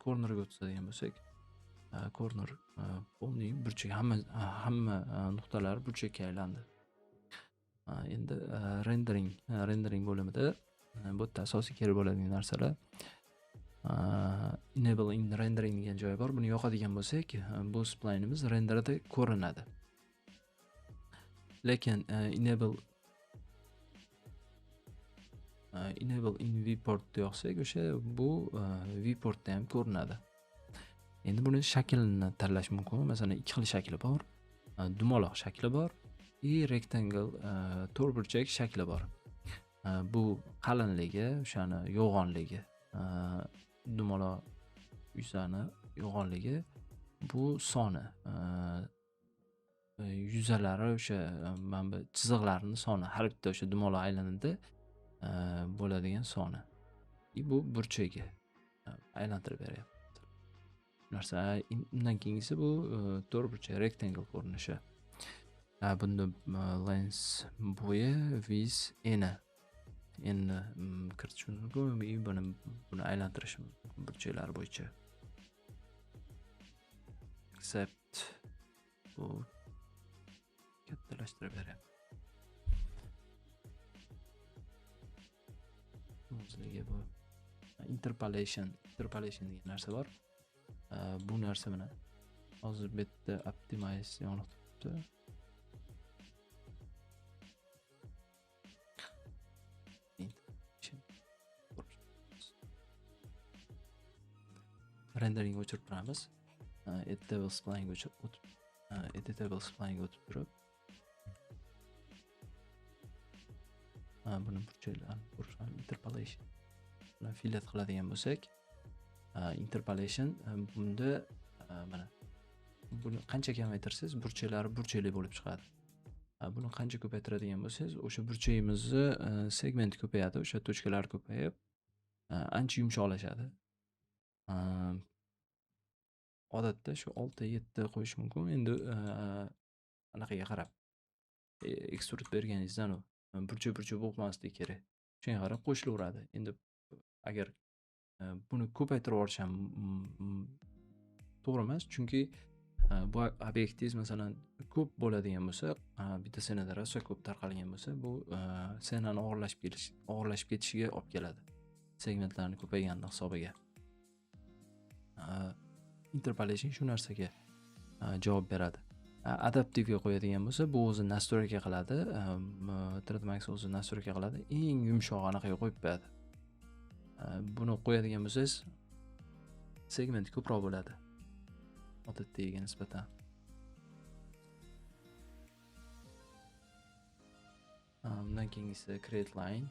S1: Cornerga o'tkazadigan bo'lsak, corner полный burchak, hamma nuqtalar burchakka aylandi. Endi rendering bo'limida bu yerda asosiy kerak bo'ladigan narsalar enable in rendering degan joyi bor. Buni yoqadigan bo'lsak, bu spline'imiz renderda ko'rinadi. Lekin enable in viewport yoqsak, o'sha bu viewportda ham ko'rinadi. Endi buni shaklini tanlash mumkin. Masalan, ikki xil shakli bor. Dumaloq shakli bor и rectangle to'rtburchak shakli bor. Bu qalinligi, o'shani yo'g'onligi, dumaloq yuzani yo'g'onligi, bu soni, yuzalari o'sha mana bu chiziqlarning soni, har bitta o'sha dumaloq aylanida bo'ladigan soni. Bu burchagi aylantirib beryapti. Narsa. Undan keyingisi bu to'rtburchak rectangle ko'rinishi. Bunda lens bo'yi with eni kiritishimiz mumkin. Buni aylantirishimiz mumkin burchaklar bo'yicha. Accept bu kattalashtirib beryapti. O'zligi bu interpolation degan narsa bor. Bu narsa mana hozir bu yerda optimize yoniq turibdi. Renderingni o'chirib turamiz. Editable spline ga o'tib, editable spline ga o'tib turib, buni burchaklarni ko'rishamiz. Interpolation bilan fillet qiladigan bo'lsak, interpolation bunda mana buni qancha kamaytirsangiz burchaklari burchakli bo'lib chiqadi. Buni qancha ko'paytiradigan bo'lsangiz, o'sha burchagimizni segmenti ko'payadi, o'sha tochkalar ko'payib, ancha yumshoqlashadi. Odatda shu 6-7 qo'yish mumkin. Endi anaqaga qarab ekstrud berganingizdan u burchak-burchak bo'lmasligi kerak. Shunga qarab qo'shilaveradi. Endi agar buni ko'paytirib yuborish ham to'g'ri emas, chunki bu obyektingiz masalan ko'p bo'ladigan bo'lsa, bitta ssenada rosa ko'p tarqalgan bo'lsa, bu ssenani og'irlashib ketishiga olib keladi. Segmentlarni ko'payganini hisobiga. Interpolation shu narsaga javob beradi. Adaptivga qo'yadigan bo'lsa, bu o'zi настройка qiladi. 3D Max o'zi настройка qiladi. Eng yumshoq anaqaga qo'yib qo'yadi. Buni qo'yadigan bo'lsangiz, segment ko'proq bo'ladi odatdagiga nisbatan. Undan keyingisi create line.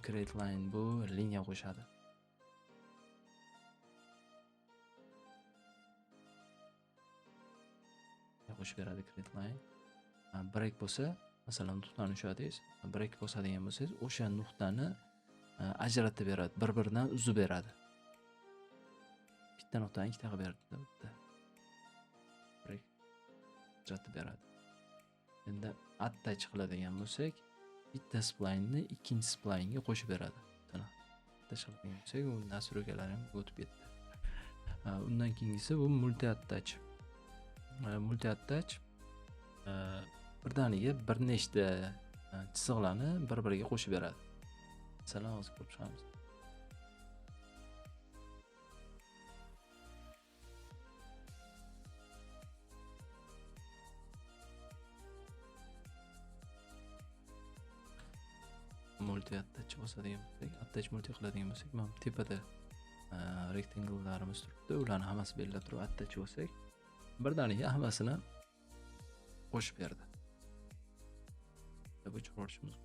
S1: Create line bu liniya qo'shadi. Qo'shib beradi create line. Break bo'lsa, masalan, nuqtani ushladingiz, break bosadigan bo'lsangiz, o'sha nuqtani ajratib beradi, bir-biridan uzib beradi. Bitta nuqtani ikkita qilib beradi, bitta. Break ajratib beradi. Endi attach qiladigan bo'lsak, bitta spline'ni ikkinchi spline'ga qo'shib beradi. Masalan, attach qiladigan bo'lsak, u настройкалari ham o'tib ketdi. Undan keyingisi bu multi attach. Multi attach birdaniga bir nechta chiziqlarni bir-biriga qo'shib beradi. Masalan, hozir ko'rib chiqamiz. Multi attach bosadigan bo'lsak, attach multi qiladigan bo'lsak, mana bu tepada rectanglelarimiz turibdi, ularni hammasi belgilab turib attach bo'lsak, birdaniga hammasini qo'shib berdi. Deb o'chirib yuborishimiz.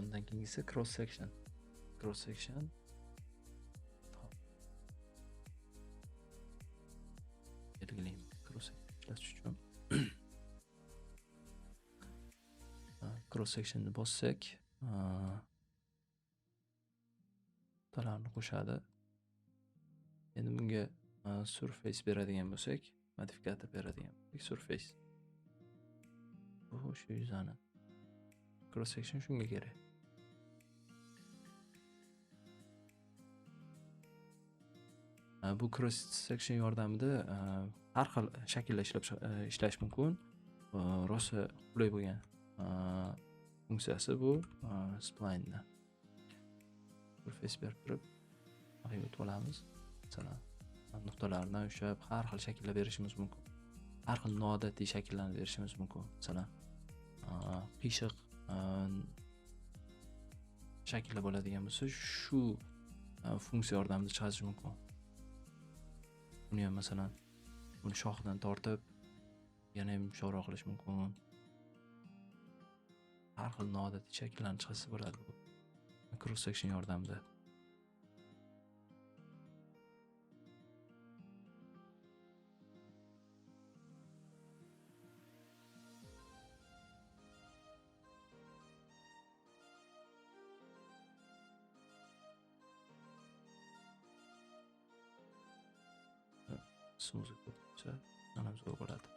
S1: Undan keyingisi cross section. Cross section. Belgilaymiz cross section ishlatish uchun. Cross sectionni bossak, nuqtalarni qo'shadi. Endi bunga surface beradigan bo'lsak, modifikator beradigan bo'lsak, surface. Bu o'sha yuzani. Cross section shunga kerak. Bu cross section yordamida har xil shaklda ishlash mumkin. Rosa qulay bo'lgan funksiyasi bu spline-ni. Surface berib turib, o'tib olamiz. Masalan, nuqtalardan ushlab har xil shakllar berishimiz mumkin. Har xil noodatiy shakllarni berishimiz mumkin. Masalan, qiyshiq shakllar bo'ladigan bo'lsa, shu funksiya yordamida chiqarish mumkin. Buni ham masalan, buni shoxidan tortib yana ham yumshoqroq qilish mumkin. Har xil noodatiy shakllarni chiqarsa bo'ladi bu cross section yordamida. Smooth bo'lsa, ham zo'r bo'ladi.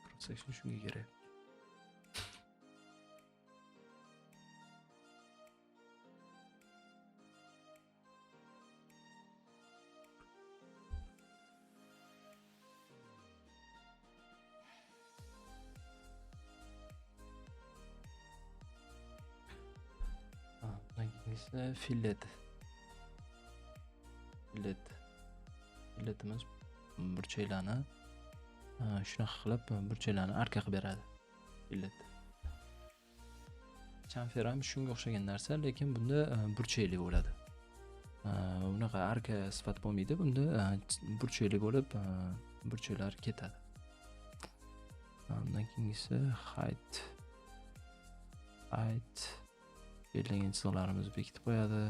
S1: Cross section shunga kerak. Fillet. Fillet. Filletimiz burchaklarni shunaqa qilib burchaklarni arka qilib beradi. Fillet. Chamfer ham shunga o'xshagan narsa, lekin bunda burchakli bo'ladi. Unaqa arka sifat bo'lmaydi, bunda burchakli bo'lib, burchaklar ketadi. Undan keyingisi height. Height belgilangan chiziqlarimizni bekitib qo'yadi.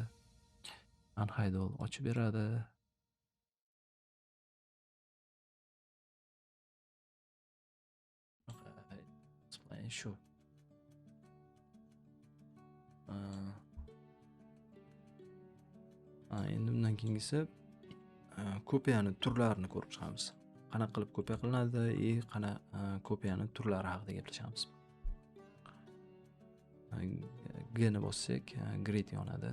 S1: Unhide all ochib beradi. Shu. Endi bundan keyingisi kopiyani turlarini ko'rib chiqamiz. Qanaqa qilib kopiya qilinadi va qanaqa kopiyani turlari haqida gaplashamiz. G ni bossak, grid yonadi.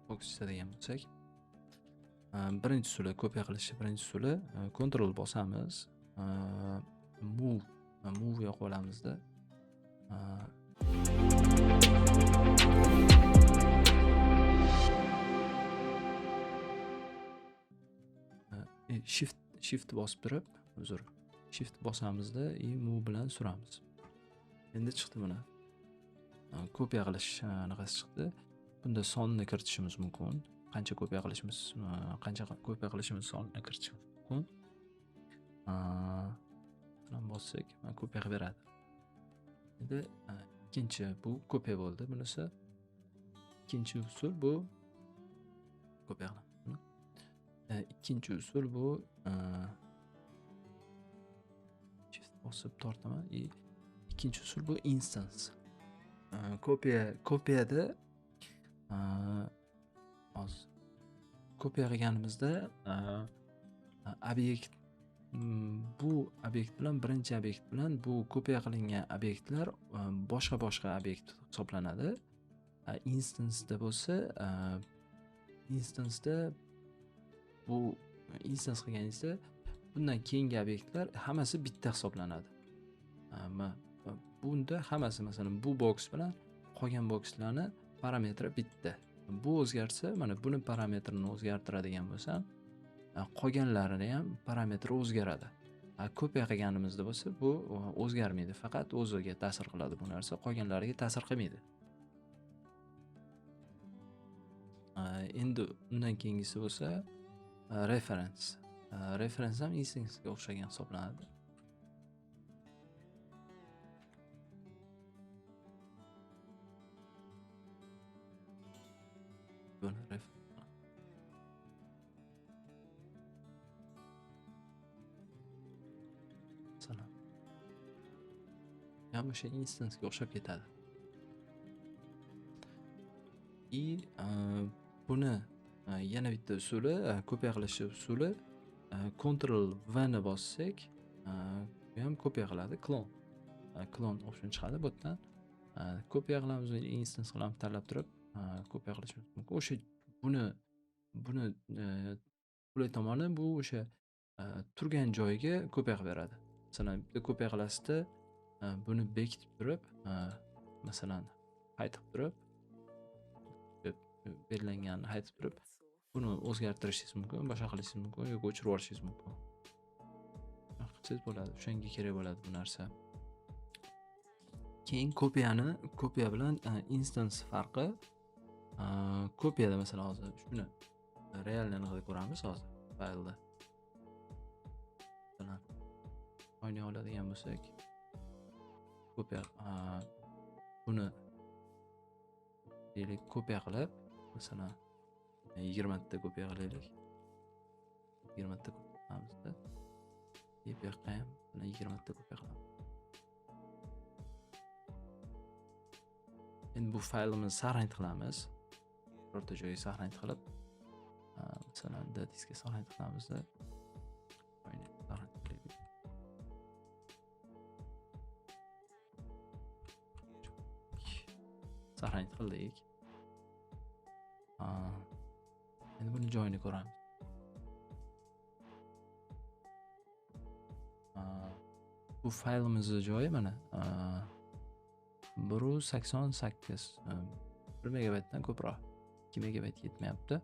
S1: Box chizadigan bo'lsak, birinchi usuli kopiya qilish, birinchi usuli Ctrl bosamiz, move yoqib olamizda. Shift bosib turib, uzr, Shift bosamizda i move bilan suramiz. Endi chiqdi mana. Kopiya qilish anaqasi chiqdi. Bunda sonni kiritishimiz mumkin. Qancha kopiya qilishimiz, qancha kopiya qilishimiz sonni kiritishimiz mumkin. Bilan bossak, mana kopiya qilib beradi. Endi ikkinchi bu kopiya bo'ldi. Bunisi ikkinchi usul bu kopiya qilamiz. Ikkinchi usul bu shift bosib tortaman. Ikkinchi usul bu instance. Kopiyada hozir kopiya qilganimizda obyekt bu obyekt bilan birinchi obyekt bilan bu kopiya qilingan obyektlar boshqa-boshqa obyekt hisoblanadi. Instance'da bo'lsa, instance'da bu instance qilganingizda bundan keyingi obyektlar hammasi bitta hisoblanadi. Bunda hammasi, masalan, bu box bilan qolgan boxlarni parametri bitta. Bu o'zgarsa, mana buni parametrini o'zgartiradigan bo'lsam, qolganlarini ham parametri o'zgaradi. Kopiya qilganimizda bo'lsa, bu o'zgarmaydi, faqat o'ziga ta'sir qiladi bu narsa, qolganlariga ta'sir qilmaydi. Endi undan keyingisi bo'lsa reference. Reference ham instance'ga o'xshagan hisoblanadi. Buni masalan, ham o'sha instance'ga o'xshab ketadi. Buni yana bitta usuli, kopiya qilish usuli, Ctrl V ni bossak, bu ham kopiya qiladi, klon. Klon option chiqadi bu yerdan. Kopiya qilamiz, instance qilamiz, tanlab turib kopiya qilishimiz mumkin. O'sha buni qulay tomoni bu o'sha turgan joyiga kopiya qilib beradi. Masalan, bitta kopiya qilasizda, buni bekitib turib, masalan, qaytib turib, belgilanganini qaytib turib, buni o'zgartirishingiz mumkin, boshqa qilishingiz mumkin yoki o'chirib yuborishingiz mumkin. Qilsangiz bo'ladi, o'shanga kerak bo'ladi bu narsa. Keyin kopiya bilan instance farqi. Kopiyada masalan hozir shuni realni anaqada ko'ramiz hozir faylda. Masalan, o'ynay oladigan bo'lsak, kopiya buni deylik kopiya qilib, masalan 20 ta kopiya qilaylik. 20 ta kopiya qilamizda. Bu yoqqa ham 20 ta kopiya qilamiz. Endi bu faylimizni saqlanib qilamiz. Birorta joyga saqlanib qilib, masalan, D diskga saqlanib qilamizda. Saqlanib qildik. Endi buni joyini ko'ramiz. Bu faylimizning joyi mana 188 1 megabaytdan ko'proq, 2 megabayt yetmayapti.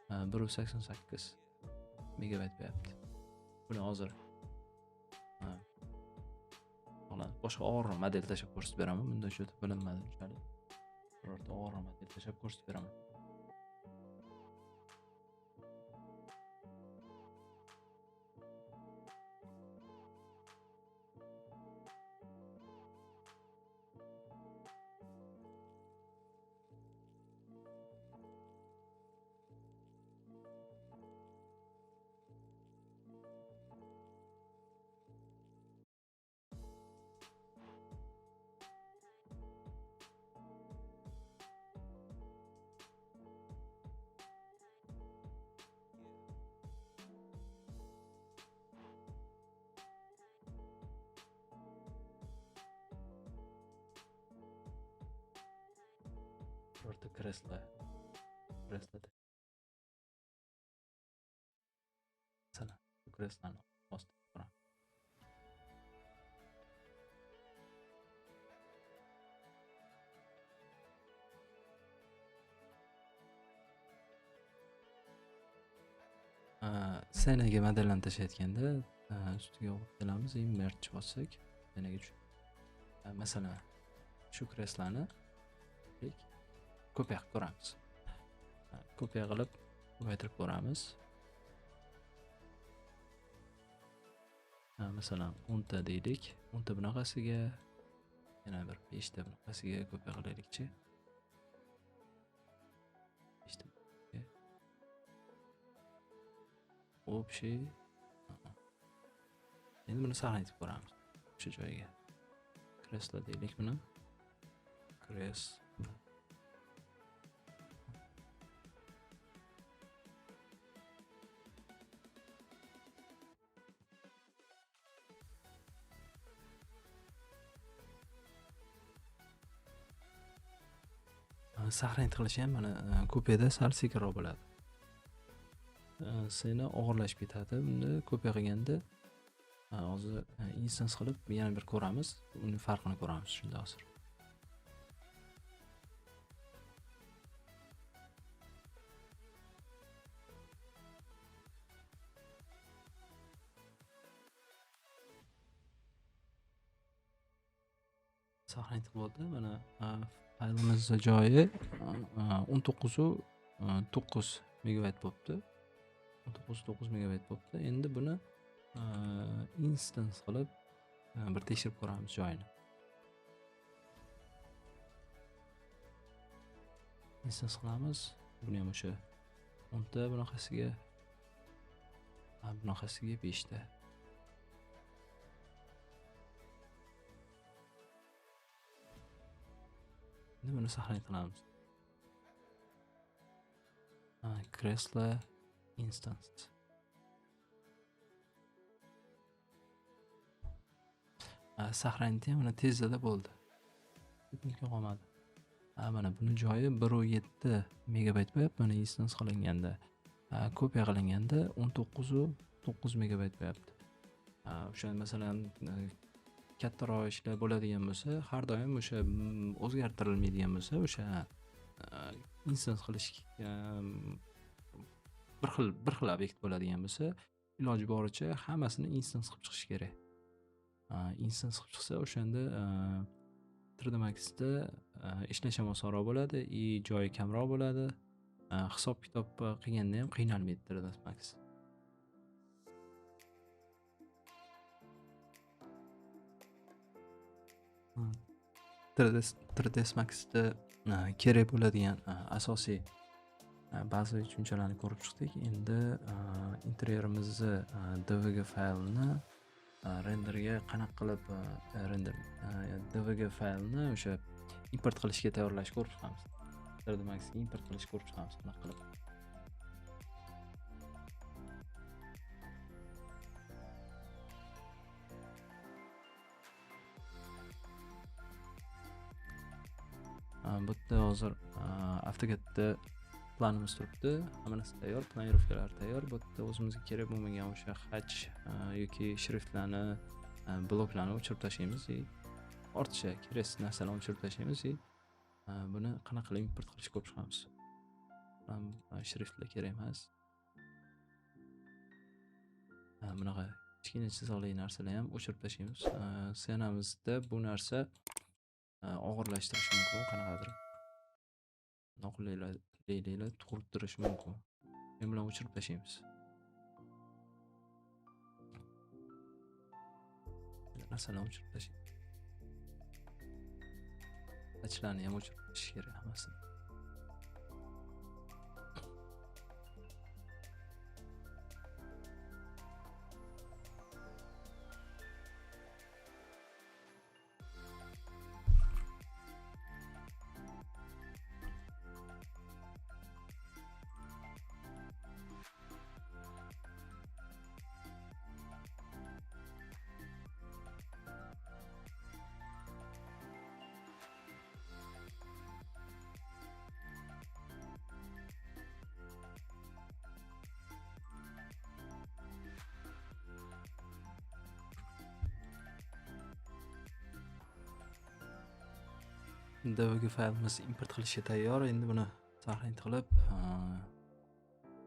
S1: 1.88 megabayt bo'lyapti. Buni hozir boshqa og'irroq model tashlab ko'rsatib beraman. Bunda shu bilinmadi unchalik. Birorta og'irroq model tashlab ko'rsatib beraman. Birorta kreslo. Masalan, bu kresloni ostida ko'ramiz. Scenaga modellarni tashlayotganda ustiga o'qib kelamiz, merge bossak, scenaga tushadi. Masalan, shu kresloni kopiya qilib ko'ramiz. Kopiya qilib ko'paytirib ko'ramiz. Masalan, 10 ta deylik. 10 ta bunaqasiga, yana bir 5 ta bunaqasiga kopiya qilaylikchi. 5 ta. Общий. Endi buni saqlanib ko'ramiz. O'sha joyiga. Kreslo deylik buni. Kreslo. Saqlanib qilishi ham mana kopiyada sal sekinroq bo'ladi. Seni og'irlashib ketadi. Bunda kopiya qilganda hozir instance qilib yana bir ko'ramiz, uni farqini ko'ramiz shunda hozir. Saqlanib bo'ldi. Mana faylimizni joyi 19.9 megabayt bo'pti. 19.9 megabayt bo'pti. Endi buni instance qilib bir tekshirib ko'ramiz joyini. Instance qilamiz. Buni ham o'sha 10 ta bunaqasiga, bunaqasiga 5 ta. Endi buni saqlanib qilamiz. Kreslo instance. Saqlanib ham mana tezda bo'ldi. Mumkin qolmadi. Mana buni joyi 1.7 megabayt bo'lyapti. Mana instance qilinganda, kopiya qilinganda 19.9 megabayt bo'lyapti. O'sha masalan kattaroq ishlar bo'ladigan bo'lsa, har doim o'sha o'zgartirilmaydigan bo'lsa, o'sha instance qilish bir xil obyekt bo'ladigan bo'lsa, iloji boricha hammasini instance qilib chiqish kerak. Instance qilib chiqsa, o'shanda 3D Max'da ishlash ham osonroq bo'ladi, joyi kamroq bo'ladi. Hisob kitob qilganda ham qiynalmaydi 3D Max. 3D Max'da kerak bo'ladigan asosiy ba'zi tushunchalarni ko'rib chiqdik. Endi interyerimizning DWG faylini renderga qanaqa qilib render DWG faylini o'sha import qilishga tayyorlashni ko'rib chiqamiz. 3D Max'ga import qilishni ko'rib chiqamiz qanaqa qilib. Bu yerda hozir AutoCADda planimiz turibdi. Hammasi tayyor, planirovkalar tayyor. Bu yerda o'zimizga kerak bo'lmagan o'sha hatch yoki shriftlarni, bloklarni o'chirib tashlaymiz, ortiqcha keraksiz narsalarni o'chirib tashlaymiz. Buni qanaqa qilib import qilishni ko'rib chiqamiz. Shriftlar kerak emas. Bunaqa kichkina chiziqli narsalar ham o'chirib tashlaymiz. Ssenamizda bu narsa og'irlashtirishi mumkin, qanaqadir noqulayliklar tug'dirib mumkin. Men bilan o'chirib tashlaymiz. Narsalarni o'chirib tashlaymiz. Tachlarni ham o'chirib tashlash kerak hammasini. DWG faylimiz import qilishga tayyor. Endi buni saqlanib qilib,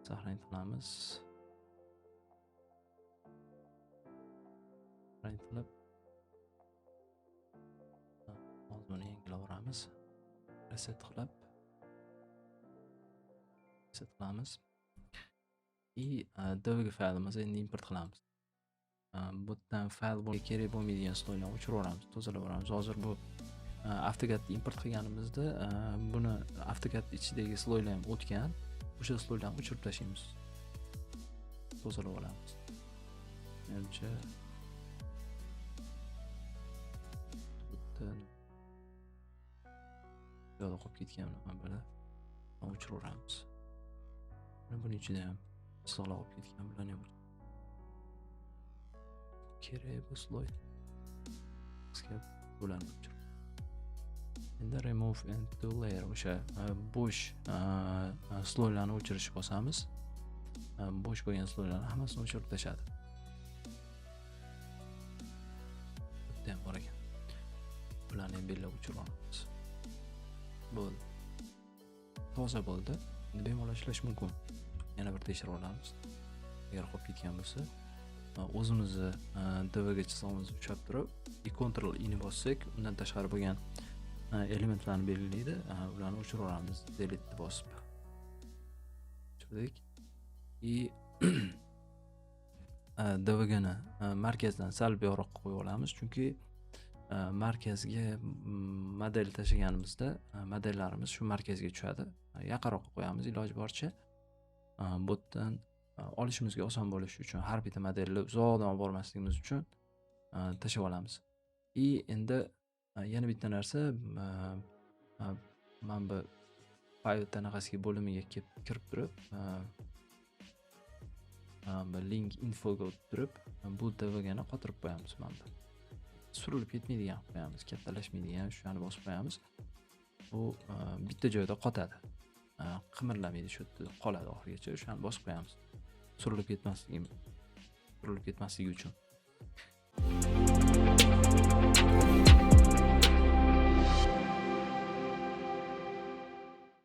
S1: saqlanib qilamiz. Saqlanib qilib, hozir buni yangilaveramiz. Reset qilib, reset qilamiz. И DWG faylimizni endi import qilamiz. Bu yerdan fayl kerak bo'lmaydigan slойlarni o'chiraveramiz, tozalaveramiz. Hozir bu AutoCAD import qilganimizda buni AutoCAD ichidagi sloylar ham o'tgan, o'sha sloylarni o'chirib tashlaymiz, tozalab olamiz. Menimcha bu yerda qolib ketgan bular o'chiraveramiz. Buni ichida ham chiziqlar qolib ketgan, bularni ham kerak bu sloy. Bizga bularni o'chirib. Endi remove empty layer o'sha bo'sh sloylarni o'chirish bosamiz. Bo'sh bo'lgan sloylarni hammasini o'chirib tashladi. Bitta ham bor ekan. Bularni ham belgilab o'chirib olamiz. Bo'ldi. Toza bo'ldi. Endi bemalol ishlash mumkin. Yana bir tekshirib olamiz. Agar qolib ketgan bo'lsa, o'zimizni DWG chizig'imizni ushlab turib, Ctrl I ni bossak, undan tashqari bo'lgan elementlarni belgilaydi, ularni o'chirib olamiz, delete bosib. O'chirdik. И DWG ni markazdan sal buyroqqa qo'yib olamiz, chunki markazga model tashlaganimizda modellarimiz shu markazga tushadi. Yaqinroqqa qo'yamiz iloji boricha. Bu yerdan olishimizga oson bo'lishi uchun har bitta modelni uzoqdan olib bormasligimiz uchun tashlab olamiz. И endi yana bitta narsa, mana bu fayl tanaqasiga bo'limiga kirib turib, bu link infoga o'tib turib, bu DWGni qotirib qo'yamiz mana bu. Surilib ketmaydigan qilib qo'yamiz, kattalashmaydigan shuni bosib qo'yamiz. Bu bitta joyda qotadi. Qimirlamaydi, shu yerda qoladi oxirigacha, o'shani bosib qo'yamiz. Surilib ketmasligi uchun.